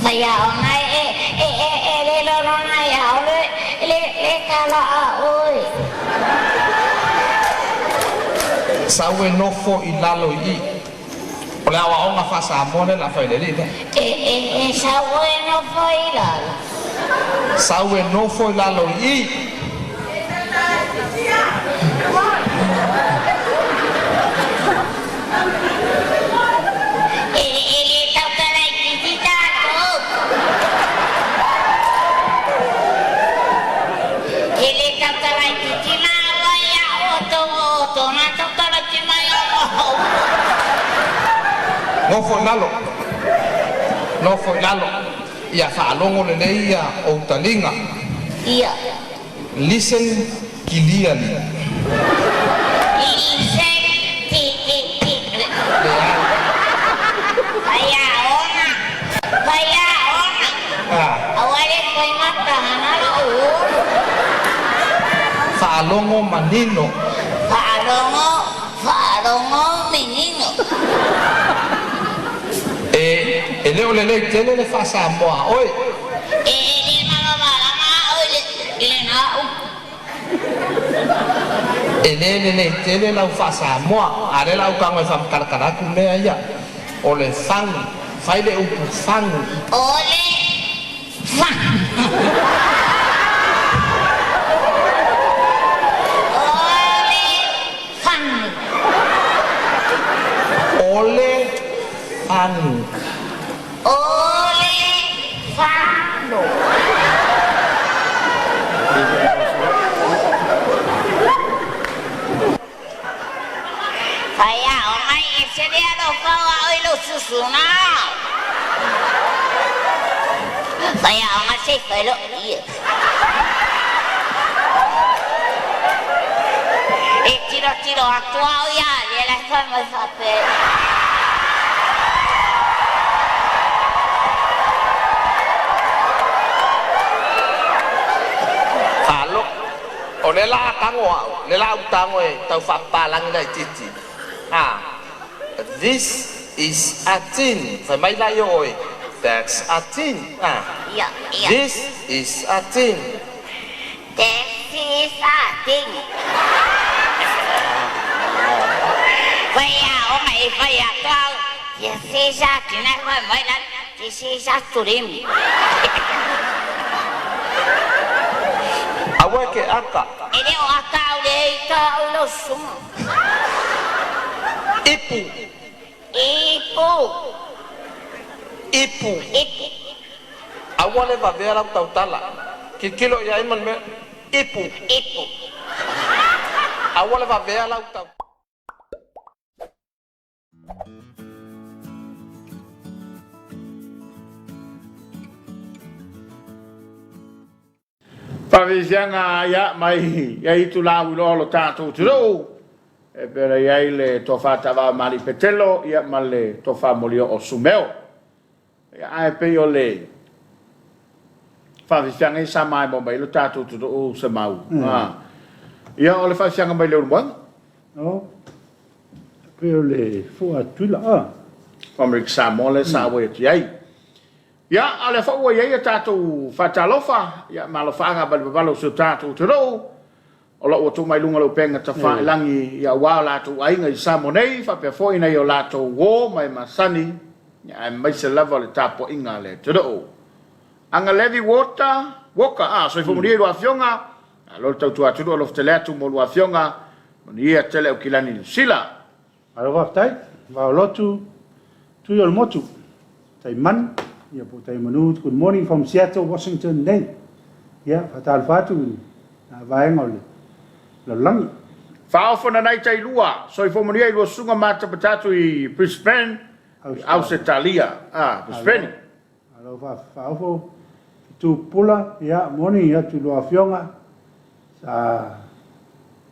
Faiaoga e e e e le lolona ia o le le le tala a oe. Sau e nofo i lalo i i. O le aoaoga faa-Samoa lea o le a fai i le alii lea. E e e sau e nofo i lalo. Sau e nofo i lalo i i. E e le tautala itiiti tatou. E le tautala itiiti maua ia outou o outou na tautala iti mai o mo. Nofo i lalo, nofo i lalo. Ia faalogo lelei ia ou taliga. Ia. Listen clearly. Listen ti ti ti. Leai. Faiaoga. Faiaoga. Aua le toe mataga lo'u ulu. Faalogo manino. Faalogo faalogo menino. E e le o lelei tele le faa-Samoa a oe. E e le malamalama a'u i le i lena upu. E lē lelei tele lau faa-Samoa, a o lea la a ou tago e faamatalatala atu mea ia. O le fagu, fai le upu fagu. O le fagu. O le fagu. O le fagu. O le fagu. Faiaoga e ese le alofa o a'u i lou susuna. Faiaoga se i fai lo'u ie. E tilotilo atu a'u iā ia lae fai mai faapea. Faalo o lea la a tago a'u, lea la a ou tago e tau faapapalagi laitiiti. A this is a tin. Fai mai laia o oe, that's a tin. A Ia ia. This is a tin. This is a tin. Faiaoga e fai atu a'u this is a tin ae fai mai la this is a stream. Aua e ke aka. E le o aka a'u le ita a'u i lou susuga. Ipu. Ipu. Ipu. Ipu. Aua le vavea lau tautala. Tilotilo i ai ma le mea. Ipu. Ipu. Aua le vavea lau tau. Faafiafiaga ia mai ia itula ua iloa lo tatou atunuu e pei ona i ai le Tofa Taavao ma Alii Petelo ia ma le Tofa Molioo Sumeo. Ia ae pei o le faafiafiaga ia sa maimoa mai ai lo tatou atunuu Semau. Ia o le faafiafiaga mai Leulumoega. O, pei o le fua Tutuila a. O Amerika Samoa lea sa auai atu i ai. Ia, a o lea foi ua i ai a tatou faatalofa, ia ma alofaaga mai le mamalo o si o tatou atunuu. O lo o ua tuu mai luga o le upega tafailagi aua o latou aiga i Samoa nei, faapea foi nai o latou uo ma e masani, aemaise lava o le tapuaiga a le atunuu. Aga Levi Walter, Walker, a, soifua manuia i lua afioga, malo le tautua atunuu, alofa tele atu mo lua afioga, manuia tele Aukilani Niu Sila. Malo faafetai, Vaolotu, Tui o le Motu, Taimanu, ia po o Taimanu, good morning from Seattle, Washington nei. Ia, faatalofa atu i na vaega o le lalolagi. Faaofa nanai tailua, soifua manuia i lua susuga matapatatu i Brisbane, Ausetalia, a, Brisbane. Malo faaofo fetu pupula, ia morning atu i lua afioga, sa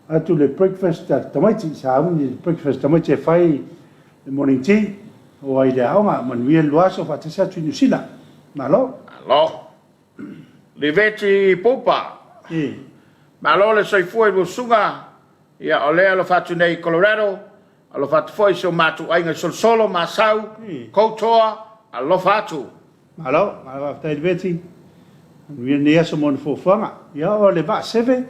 atu le breakfast a tamaiti, sa auni le breakfast tamaiti e fai le morning tea, o ai le aoga, manuia le lua aso faatasi atu i Niu Sila. Malo. Malo. Liveti Pupa. Malo le soifua i lua susuga, ia o lea alofa atu nei i Colorado, Alofa atu foi i si o matou aiga i Solosolo, Masau, Koutoa, alofa atu. Malo, malo faafetai Liveti. Manuia lenei aso mo ni fuafuaga. Ia o le vaa seve,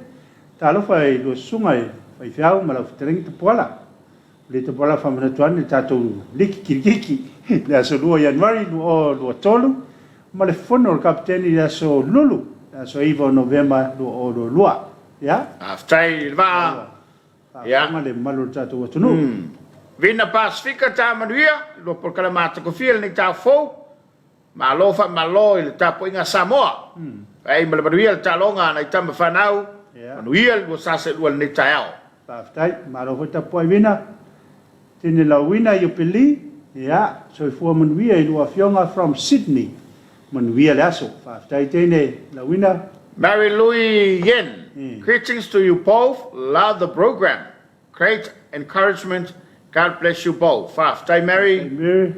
talofa i lua susuga i faifeau ma lau fetalaiga Tapuala. O le Tapuala faamanatu ane le tatou liki kilikiki i le aso 2 Ianuari 2023 ma le fono a le Kapeteni i le aso Lulu, le aso 9 o Novema 2022. Ia. Faafetai i le vaa. Faafofoga le mamalu o le tatou atunuu. Vina Pasifika ta manuia, lua polokalame matagofie lenei tao fou. Malo faamalo i le tapuaiga a Samoa. Faaiai ma le manuia le taaloga a nai tama fanau. Manuia le lua sa seelua i lenei taeao. Faafetai, malo foi tapuai Vina. Tene Lauina Iopeli, ia, soifua manuia i lua afioga from Sydney. Manuia le aso. Faafetai teine Lauina. Mary Lui Yen, greetings to you both, love the program, great encouragement, God bless you both. Faafetai Mary. Faafetai Mary.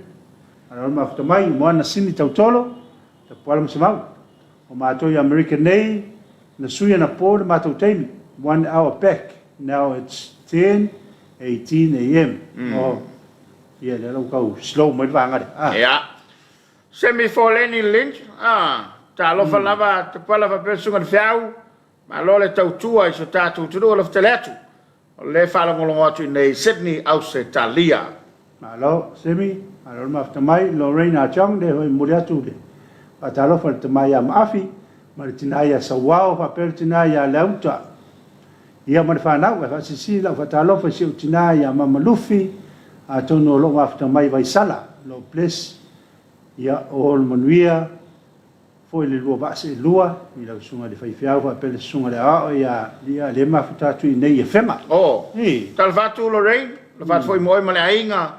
Malo le mafuta mai, Moana Sini Tautolo, Tapuala ma Semau. O matou i Amerika nei, na sui anapo le matou taimi, one hour back, now it's 10:18 am. Oh, ia lea la ua tau slow mai le vaega lea. Ah. Ia. Semi Foleni Lynch, ah, talofa lava Tapuala faapea le Susuga i le Feau, malo le tautua i so tatou atunuu, alofa tele atu. O lea e faalogologo atu i inei i Sydney, Ausetalia. Malo Semi, malo le mafuta mai, Lorraine Ah Chong lea foi e momoli atu le faatalofa i le tama ia Maafi ma le tina ia Sauao faapea le tina ia Leauta ia ma le fanau. Ae faasilisili lau faatalofa i si ou tina ia Mama Lufi atonu o lo o mafuta mai i Vaisala. Lord bless ia all manuia. Foi le lua vaa seelua i lau susuga i le faifeau faapea le susuga i le aoao ia Lia lea mafuta atu i inei i Afega. Oh. Talofa atu Lorraine, talofa atu foi mo oe ma le aiga.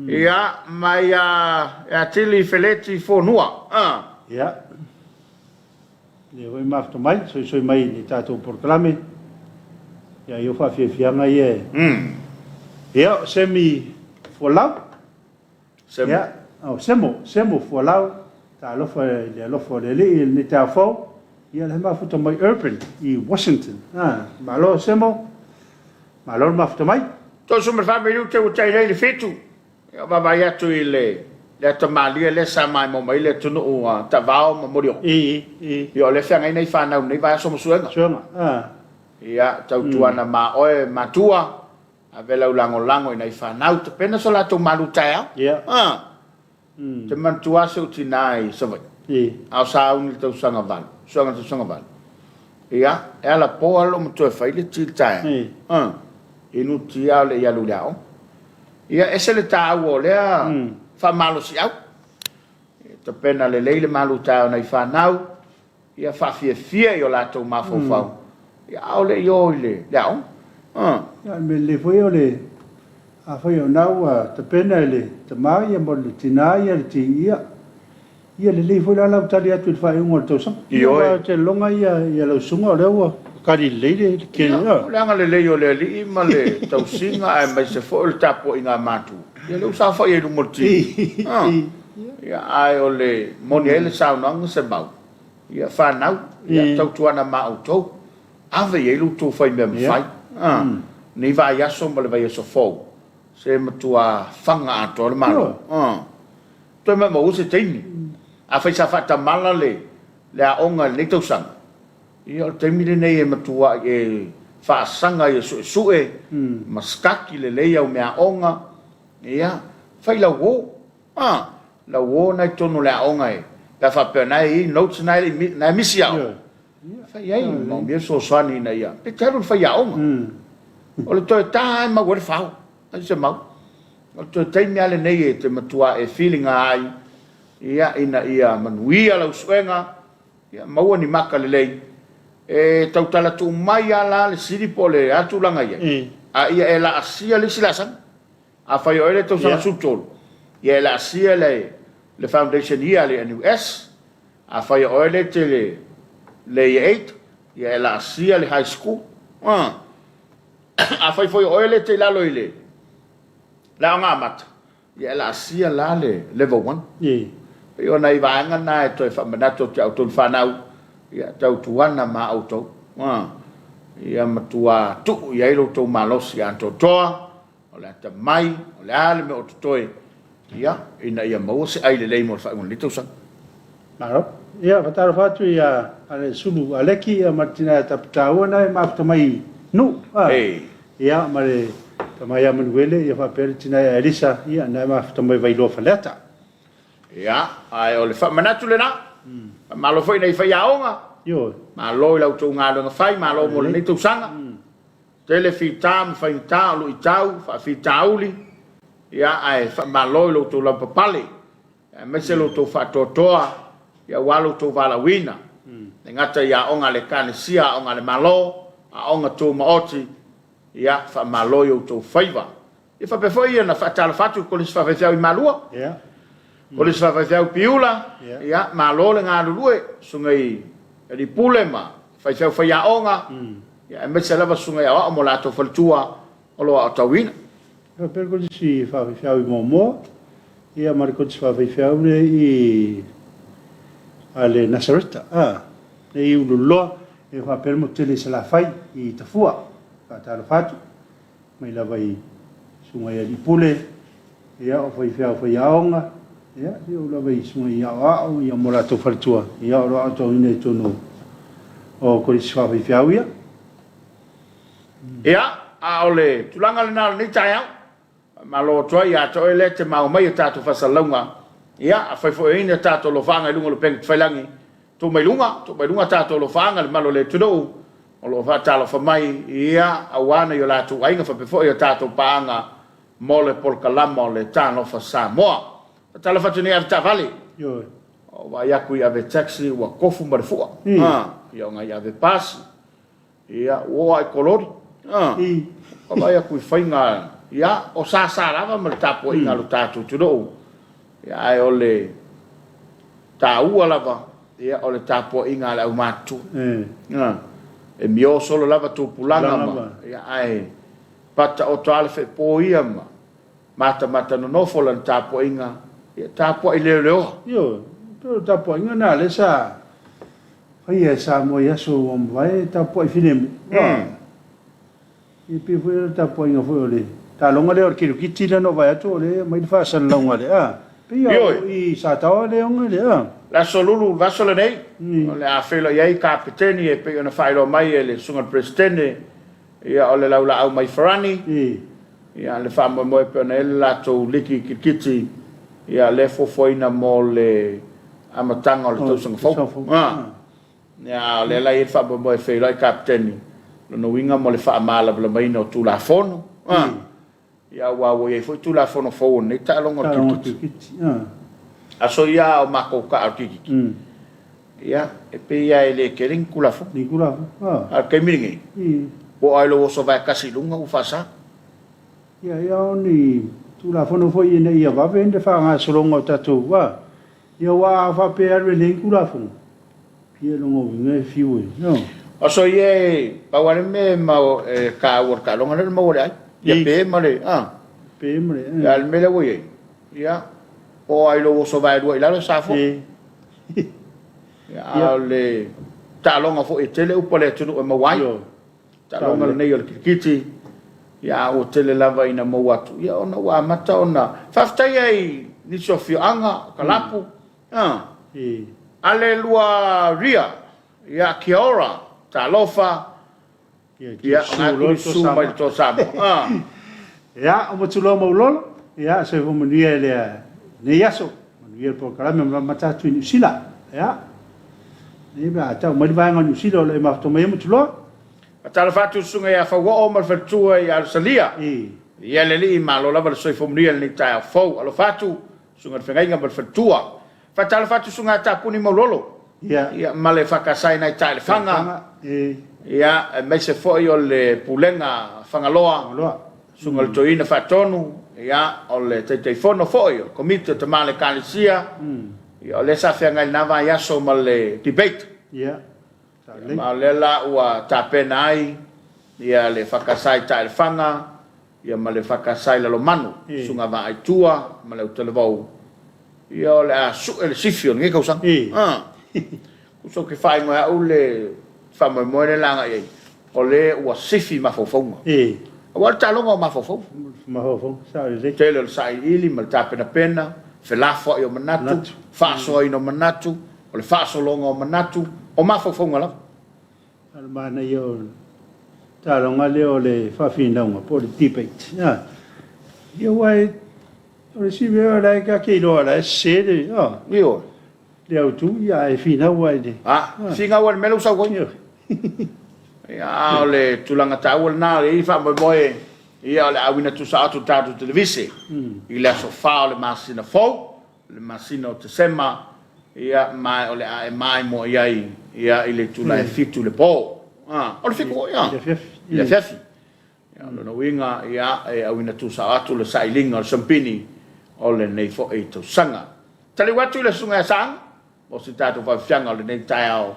Ia, mai ia Tili Feleti Fonua. Ah. Ia. Lea foi mafuta mai, soisoi mai i le tatou polokalame. Ia, i o faafiafiaga ia e. Ia, o Semi Folau. Semo. Ia, oh, Semo, Semo Fualau, talofa i le alofa o le Alii i lenei taeao fou. Ia, le mafuta mai Urban i Washington. Ah, malo Semo, malo le mafuta mai. 34 minute ua tai nei le fitu. Ia, vaavaai atu i le le atamalia lea sa maimoa mai le atunuu a Tavao ma Molioo. I, i. Ia, o lea feagai nei fanau nei vaiaso ma suega. Suega, ah. Ia, tautuana ma oe matua, Ave lau lagolago i nai fanau, tapena so latou malu taeao. Yeah. Ah. Te manatua lava si ou tina i Savaii. A o sauni i le tausaga valu, suaga tausaga valu. Ia, e alapo lava lou matua e fai le ti i le taeao. Ah. Inu ti a o le i alu i le aoga. Ia, ese le taua o lea faamalosiau. E tapena lelei le malu taeao o nai fanau. Ia faafiafia i o latou mafaufau, ia a o le i o i le aoga. Ia, o le mea lelei foi o le, afai o lena ua tapena e le tama ia ma le tina ia le ti, ia, ia lelei foi la lau tali atu i le faaiuga o le tausaga. Ioe. Aua ou te lagona ia lau susuga o lea ua kali lelei le Ia, o le agalelei o le Alii ma le tausiga aemaise foi o le tapuaiga a matua, ia lea ua saofai ai i luma o le ti. Ia, ae o le moni ai le saunoaga se mau, Ia fanau, ia tautuana ma outou, ave i ai lo outou fai mea mafai. Nei vaiaso ma le vaiaso fou, se matua faga atoa le Malo. Toe maumau se taimi. Afai sa faatamala le aoga i lenei tausaga, ia o le taimi lenei e matuai e faasaga ia suesue ma sikaki lelei au meaaoga, ia, fai lau uo, a, lau uo na i totonu o le aoga e, pe a faapea o na e i ai notes na e le i, na e misi i aoga, fai ai, manaomia le fesoasoani ina ia, pe te alu i le faiaoga. O le toe ta lava e mau ai le fao, ai se mau. O le toe taimi lava lenei e te matua e filiga ai, ia, ina ia manuia lau suega, ia maua ni maka lelei. E tautala tuu mai lava la le sili po o le a tulaga i ai, a ia e laasia le isi laasaga. Afai o oe le tausaga 13, ia e laasia le le foundation year a le NUS. Afai o oe le te le Year 8, ia e laasia le high school. Afai foi o oe le te i lalo i le le aoga amata, ia e laasia la le level 1. E pei o nai vaega na e toe faamanatu atu ia outou le fanau, ia tautuana ma outou. Ia matua tuu i ai lo outou malosi atoatoa, o le atamai, o le a le mea o totoe, ia, ina ia maua se ai lelei mo le faaiuga o lenei tausaga. Malo. Ia, faatalofa atu ia Alesulu Aleki ia ma le tina ia Taputaua na e mafuta mai i Nuu. Ei. Ia, ma le tama ia Manuele ia faapea le tina ia Elisa ia na e mafuta mai Vailoa Faleata. Ia, ae o le faamanatu lena. Faamalo foi i nai faiaoga. Ioe. Malo i la outou galuega fai, malo mo lenei tausaga. Tele fita ma faigata o luitau, faafitauli, ia, ae faamalo i lo outou lavapapale, aemaise lo outou faatoatoa, ia, aua lo outou valaauina. E le gata i aoga a le Ekalesia, aoga a le Malo, aoga tumaoti, ia, faamalo i outou faiva. Ia faapea foi ona faatalofa atu i le Kolisi Faafaifeau i Malua, Kolisi Faafaifeau i Piula, ia, malo le galulue, susuga i alii pule ma faifeau faiaoga, ia, aemaise lava susuga i aoao ma o latou faletua o lo o aotauina. Ia faapea le Kolisi Faafaifeau i Moamoa, ia ma le Kolisi Faafaifeau lea i a le Nasareta, a, lea i Ululoloa, ia faapea le motu tele i Salafai i Tafua. Faatalofa atu. mai lava i susuga i alii pule, ia, o faifeau faiaoga, ia, seia oo lava i susuga i aoao, ia, ma o latou faletua, ia, o lo o aotauina i totonu o kolisi faafaifeau ia. Ia, a o le tulaga lena o lenei taeao, faamalo atu ai ia te oe lea e te maua mai a tatou faasalalauga. Ia, afai foi o i ai ni a tatou alofaaga i luga o le upega tafailagi, Tuu mai luga, tuu mai luga tatou alofaaga le mamalu o le atunuu o lo o faatalofa mai, ia, aua nai o latou aiga faapea foi a tatou paaga mo le polokalama o le Talofa Samoa. Faatalofa atu nei avetaavale. Ioe. Ua ou vaai atu i ave taxi ua tofu ma le fua. Ia o nai ave pasi. Ia, ua oo lava i kololi. Ua vaai atu i faiga, ia, o sasa lava ma le tapuaiga a lo tatou atunuu. Ia, ae o le taua lava, ia, o le tapuaiga a le aumatutua. Ia, e mio solo lava tupulaga ma, ia, ae pataoto lava le feepo ia ma matamata nonofo lana tapuaiga, ia, tapuai leoleoa. Ioe, pei o le tapuaiga lena lea sa Faia e Samoa i aso ua mavae e tapuai filemu. E pei foi o le tapuaiga foi o le taaloga lea o le kirikiti lea na ou vaai atu o lea e aumai le faasalalauga lea. A, pei lava o i Sataoa lea e oge le a. Le Aso Lulu, le vaiaso lenei, o le a feiloai ai Kapeteni e pei ona faailoa mai e le Susuga i le Peresetene, ia o le laulaau mai Farani, ia le faamoemoe e pei ona i ai le latou liki kirikiti, ia lea e fuafuaina mo le amataga o le tausaga fou. A o lea la e i ai le faamoemoe e feiloai Kapeteni, lona uiga mo le faamalamalamaina o Tulafono, ia aua ua i ai foi Tulafono fou o lenei taaloga o le kirikiti. Aso ia a o matou taa o le kirikiti, ia e pei lava e le tele ni Tulafono. A o le taimi lenei, ua oo lava i lou oso vae tasi i luga ua faasa. Ia, ia o ni Tulafono foi ina ia vave le faagasologa o tatou, a, ia aua a faapea e alu e leai ni Tulafono, ia lona uiga e fiu e, no. Aso ia e pau lava le mea e mau e taua i le taaloga lea o le maua o le ai. Ia pe ma le, a. Pe ma le, a. A o le mea lea ua i ai, ia, oo lava i lou oso vaelua i lalo e sa foi. Ia, a o le taaloga foi e tele upu a le atunuu e maua ai. Taaloga lenei o le kirikiti, ia a ua tele lava ina maua atu, ia ona ua amata ona faafetai ai nisi o afioaga, o kalapu, a. Alelua Ria, ia kia ora, talofa. Ia, o na tuli susu mai le Toa Samoa. Ia, o Matuloa Maulolo, ia, soifua manuia i lenei aso, manuia le polokalame ma amata atu i Niu Sila. Ia, nei pe a tau mai le vaega o Niu Sila o lo o e mafuta mai ai Matuloa. Faatalofa atu i le susuga ia Fauoo ma le faletua i Alosalia. Ia le Alii, malo lava le soifua manuia i lenei taeao fou. Alofa atu, susuga i le Feagaiga ma le faletua. Faatalofa atu susuga ia Tapuni Maulolo. Ia ma le EFKS i nai Taelefaga. Ia, aemaise foi o le Pulega Fagaloa, susuga i le Toeaina Faatonu, ia, o le Taitaifono foi o le Komiti o Tama o le Ekalesia, ia, o lea sa feagai i lena vaiaso ma le debate. Ia, ma o lea la ua tapena ai ia le EFKS i Taelefaga, ia ma le EFKS i Lalomanu, Susuga Vaaaitua ma le Autalavou, ia o le a sue le sifi o lenei tausaga. Tusa ou te faaigoa e au le faamoemoe lea la agai i ai, o le ua sifi mafaufauga. Aua o le taaloga o mafaufauga. Mafaufauga, sao lelei. Tele o le sailiili ma le tapenapena, felafoai o manatu, faasoaina o manatu, o le faasologa o manatu, o mafaufauga lava. A o le manaia o le taaloga lea o le faafinauga po o le debate, ia aua o le isi mea o la e ta te iloa o la e sese le, Ioe. le autu, ia ae finau lava i le... A, finau lava i le mea lea ua sau ai. Ia, a o le tulaga taua lena, e i ai faamoemoe, ia o le a auina tusa atu i le tatou televise i le aso 4 o le masina fou, le masina o Tesema, ia, ma o le a e maimoa i ai, ia, i le itula e 7 i le po. A, o le 7 foi, a? I le afiafi. I le afiafi. Ia, o lona uiga, ia, e auina tuusao atu le sailiga o le sampini o lenei foi tausaga. Taliu atu i le Susuga ia Saaga mo se tatou faafiafiaga o lenei taeao,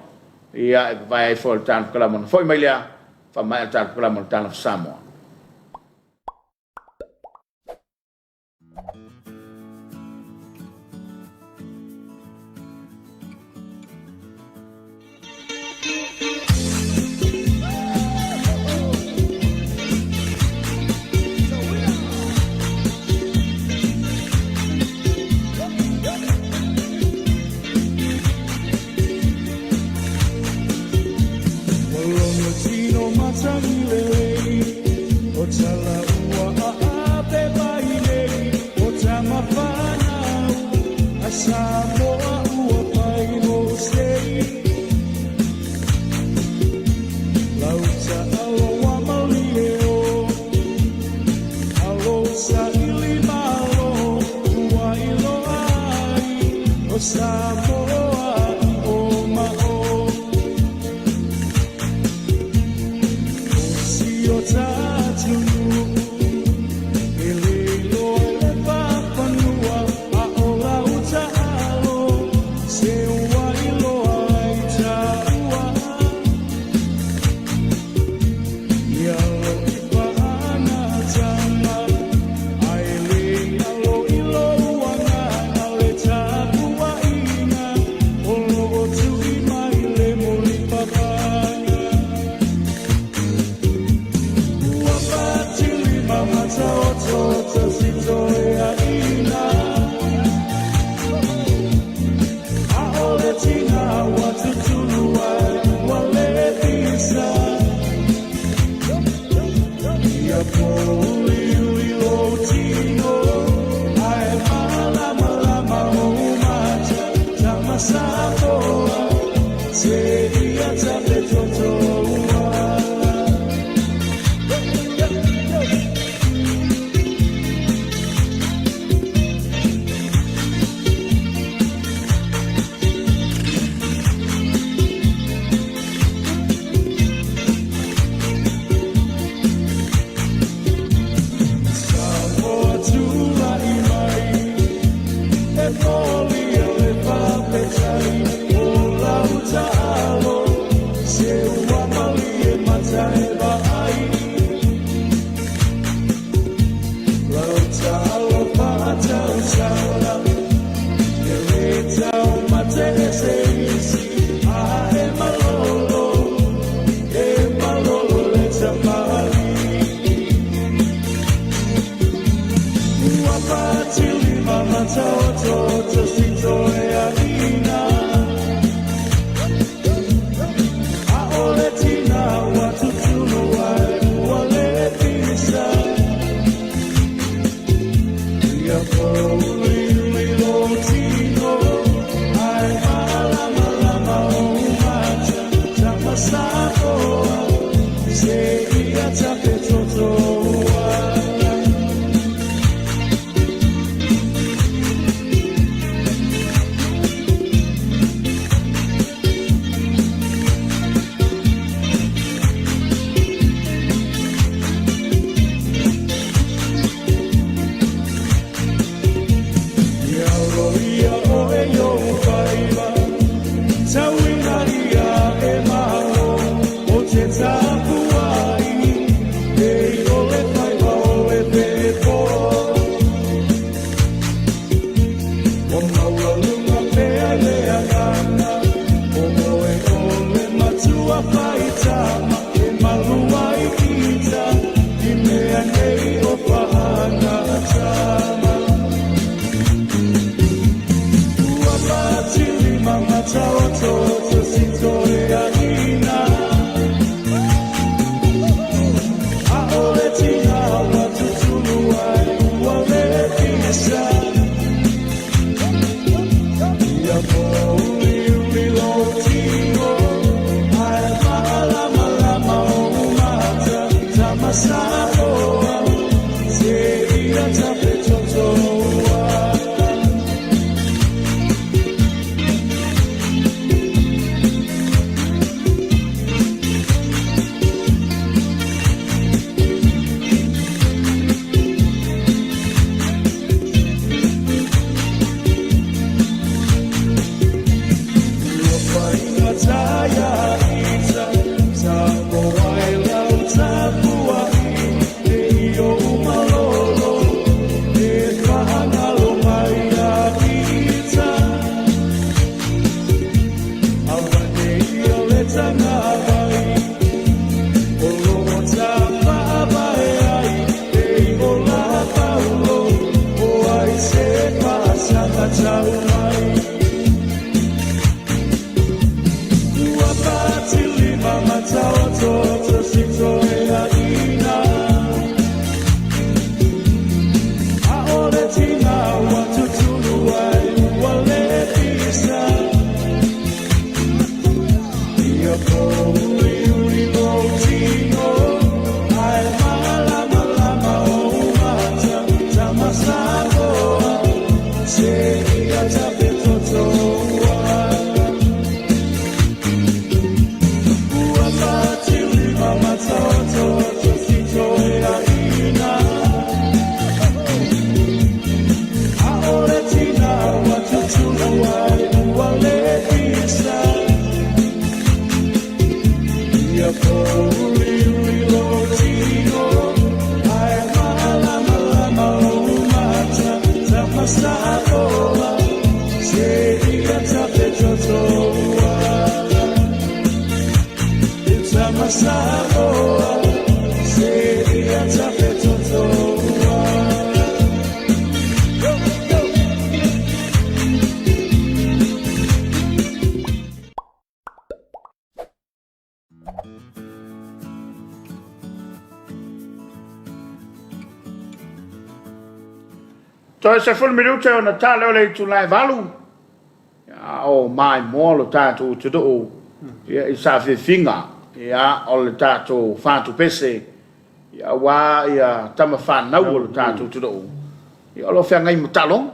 ia, e vavae ai foi o le Tala Kalama ona foi mai lea, faamaea le Tala Kalama o le Tala Samoa. Toe 10 minute ona ta lea o le itula e 8, a o maimoa lo tatou atunuu i saafiafiga o le tatou fatupese aua tama fanau o lo tatou atunuu o lo o feagai ma taaloga.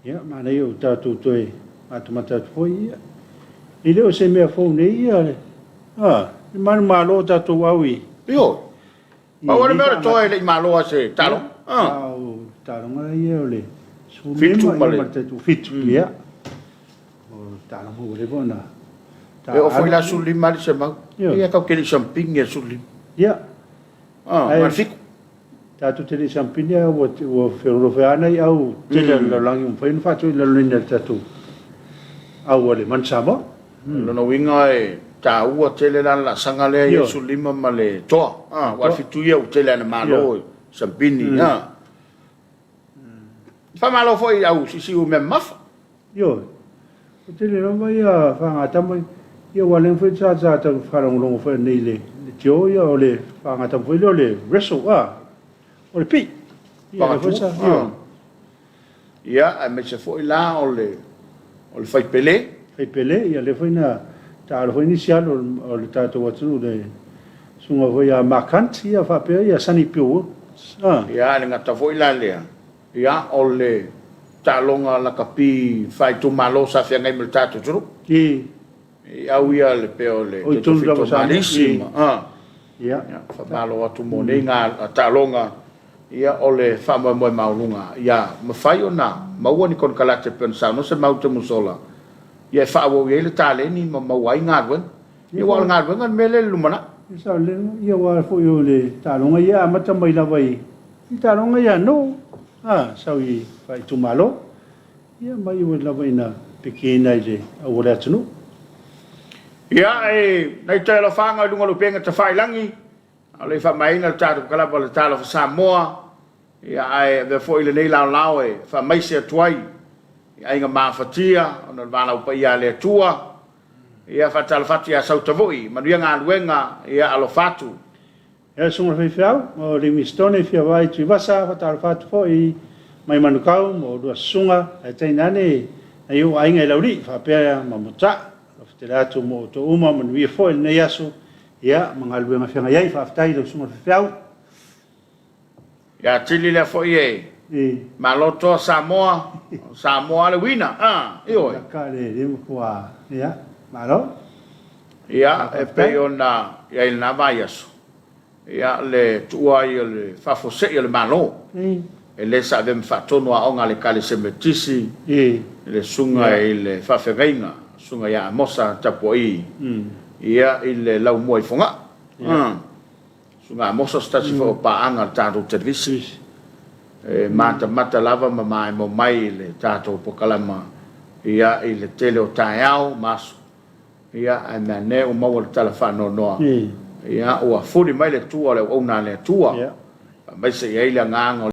Ia, manaia ua tatou toe matamata atu foi, ia, e le o se mea fou nei ia le, a, le manumalo o tatou au i. Ioe. Pau lava le mea o le toa e le i malo lava i se taaloga. A o taaloga ia o le 15 ma le 7, ia. O taaloga ua leva ona E oo foi la 15 alii Semau. Ia tatou te le i sampini i le 15. Ia. Ah, ma le 7. Tatou te le i sampini ae ua feolofe lava nai au tele a le lalolagi ua mafai ona faatoilaloina e le tatou au a le Manu Samoa. O lona uiga e taua tele la le laasaga lea i le 15 ma le toa. Aua o le 7 ia ua tele lava ina malo i sampini. Faamalo foi i au siusiu mea mamafa. Ioe. Ua tele lava ia fagatama ia aua lea foi sa sa tau faalogologo foi nei le tio ia o le fagatama foi lea o le wrestle a o le pii. Ia lea foi sa ioe. Ia aemaise foi la o le o le fai pele. Fai pele ia lea foi na taalo foi nisi alo o le tatou atunuu le susuga foi ia Mark Hunt ia faapea ia Sonny Bill a. Ia e le gata foi la lea Ia, o le taaloga lakapi faaitumalo sa feagai ma le tatou atunuu. I. I au ia le pea o le O i tonu lava sa Malisi ma, a. Ia. Faamalo atu mo nei taaloga, ia o le faamoemoe maualuga ia mafai ona maua ni konekarate pei ona saunoa Semau Temusola, ia e faaauau i ai le taleni ma maua ai galuega. Ia aua o le galuega le mea lea i le lumanai. Ia sao lelei, ia aua foi o le taaloga ia e amata mai lava i I taaloga ia no, a, sau i faaitumalo, ia ma iu ai lava ina pekeina i le au o le atunuu. Ia, e nai toe alofaga i luga o le upega tafailagi, a o le i faamaeaina le tatou kalaba o le Talofa Samoa, ia ae avea foi lenei laolao e faamaise atu ai i aiga mafatia ona o le valaau paia a le Atua. Ia, faatalofa atu ia Sautavui, manuia galuega, ia alofa atu. Ia susuga i le faifeau o Livingstone e fia vaai Tuivasa, faatalofa atu foi mai Manukau ma oulua susuga ae tainane nai ou aiga i Laulii faapea ma Muta'a. Alofa tele atu mo outou uma, manuia foi lenei aso ia ma galuega feagai ai. Faafetai i lau susuga i le faifeau. Ia tili lea foi e Malo toa Samoa, o Samoa lava le uina, a, ioe. Laka le le matua, ia, malo. Ia, e pei ona i ai i lena vaiaso, ia, le tuua ai o le faafuasei o le Malo, e le sa avea ma faatonu aoga a le Ekalesia Metotisi, i le susuga i le faafeagaiga, susuga ia Amosa Tapuai, ia, i le laumua i Fogaa. Susuga Amosa o se tasi foi o paaga a le tatou televise, e matamata lava ma maemo mai i le tatou polokalama ia i le tele o taeao ma aso, ia ae meaane ua maua le tala faanoanoa, ia ua fuli mai le tua o le auauna a le Atua, faamaise i ai le agaga o.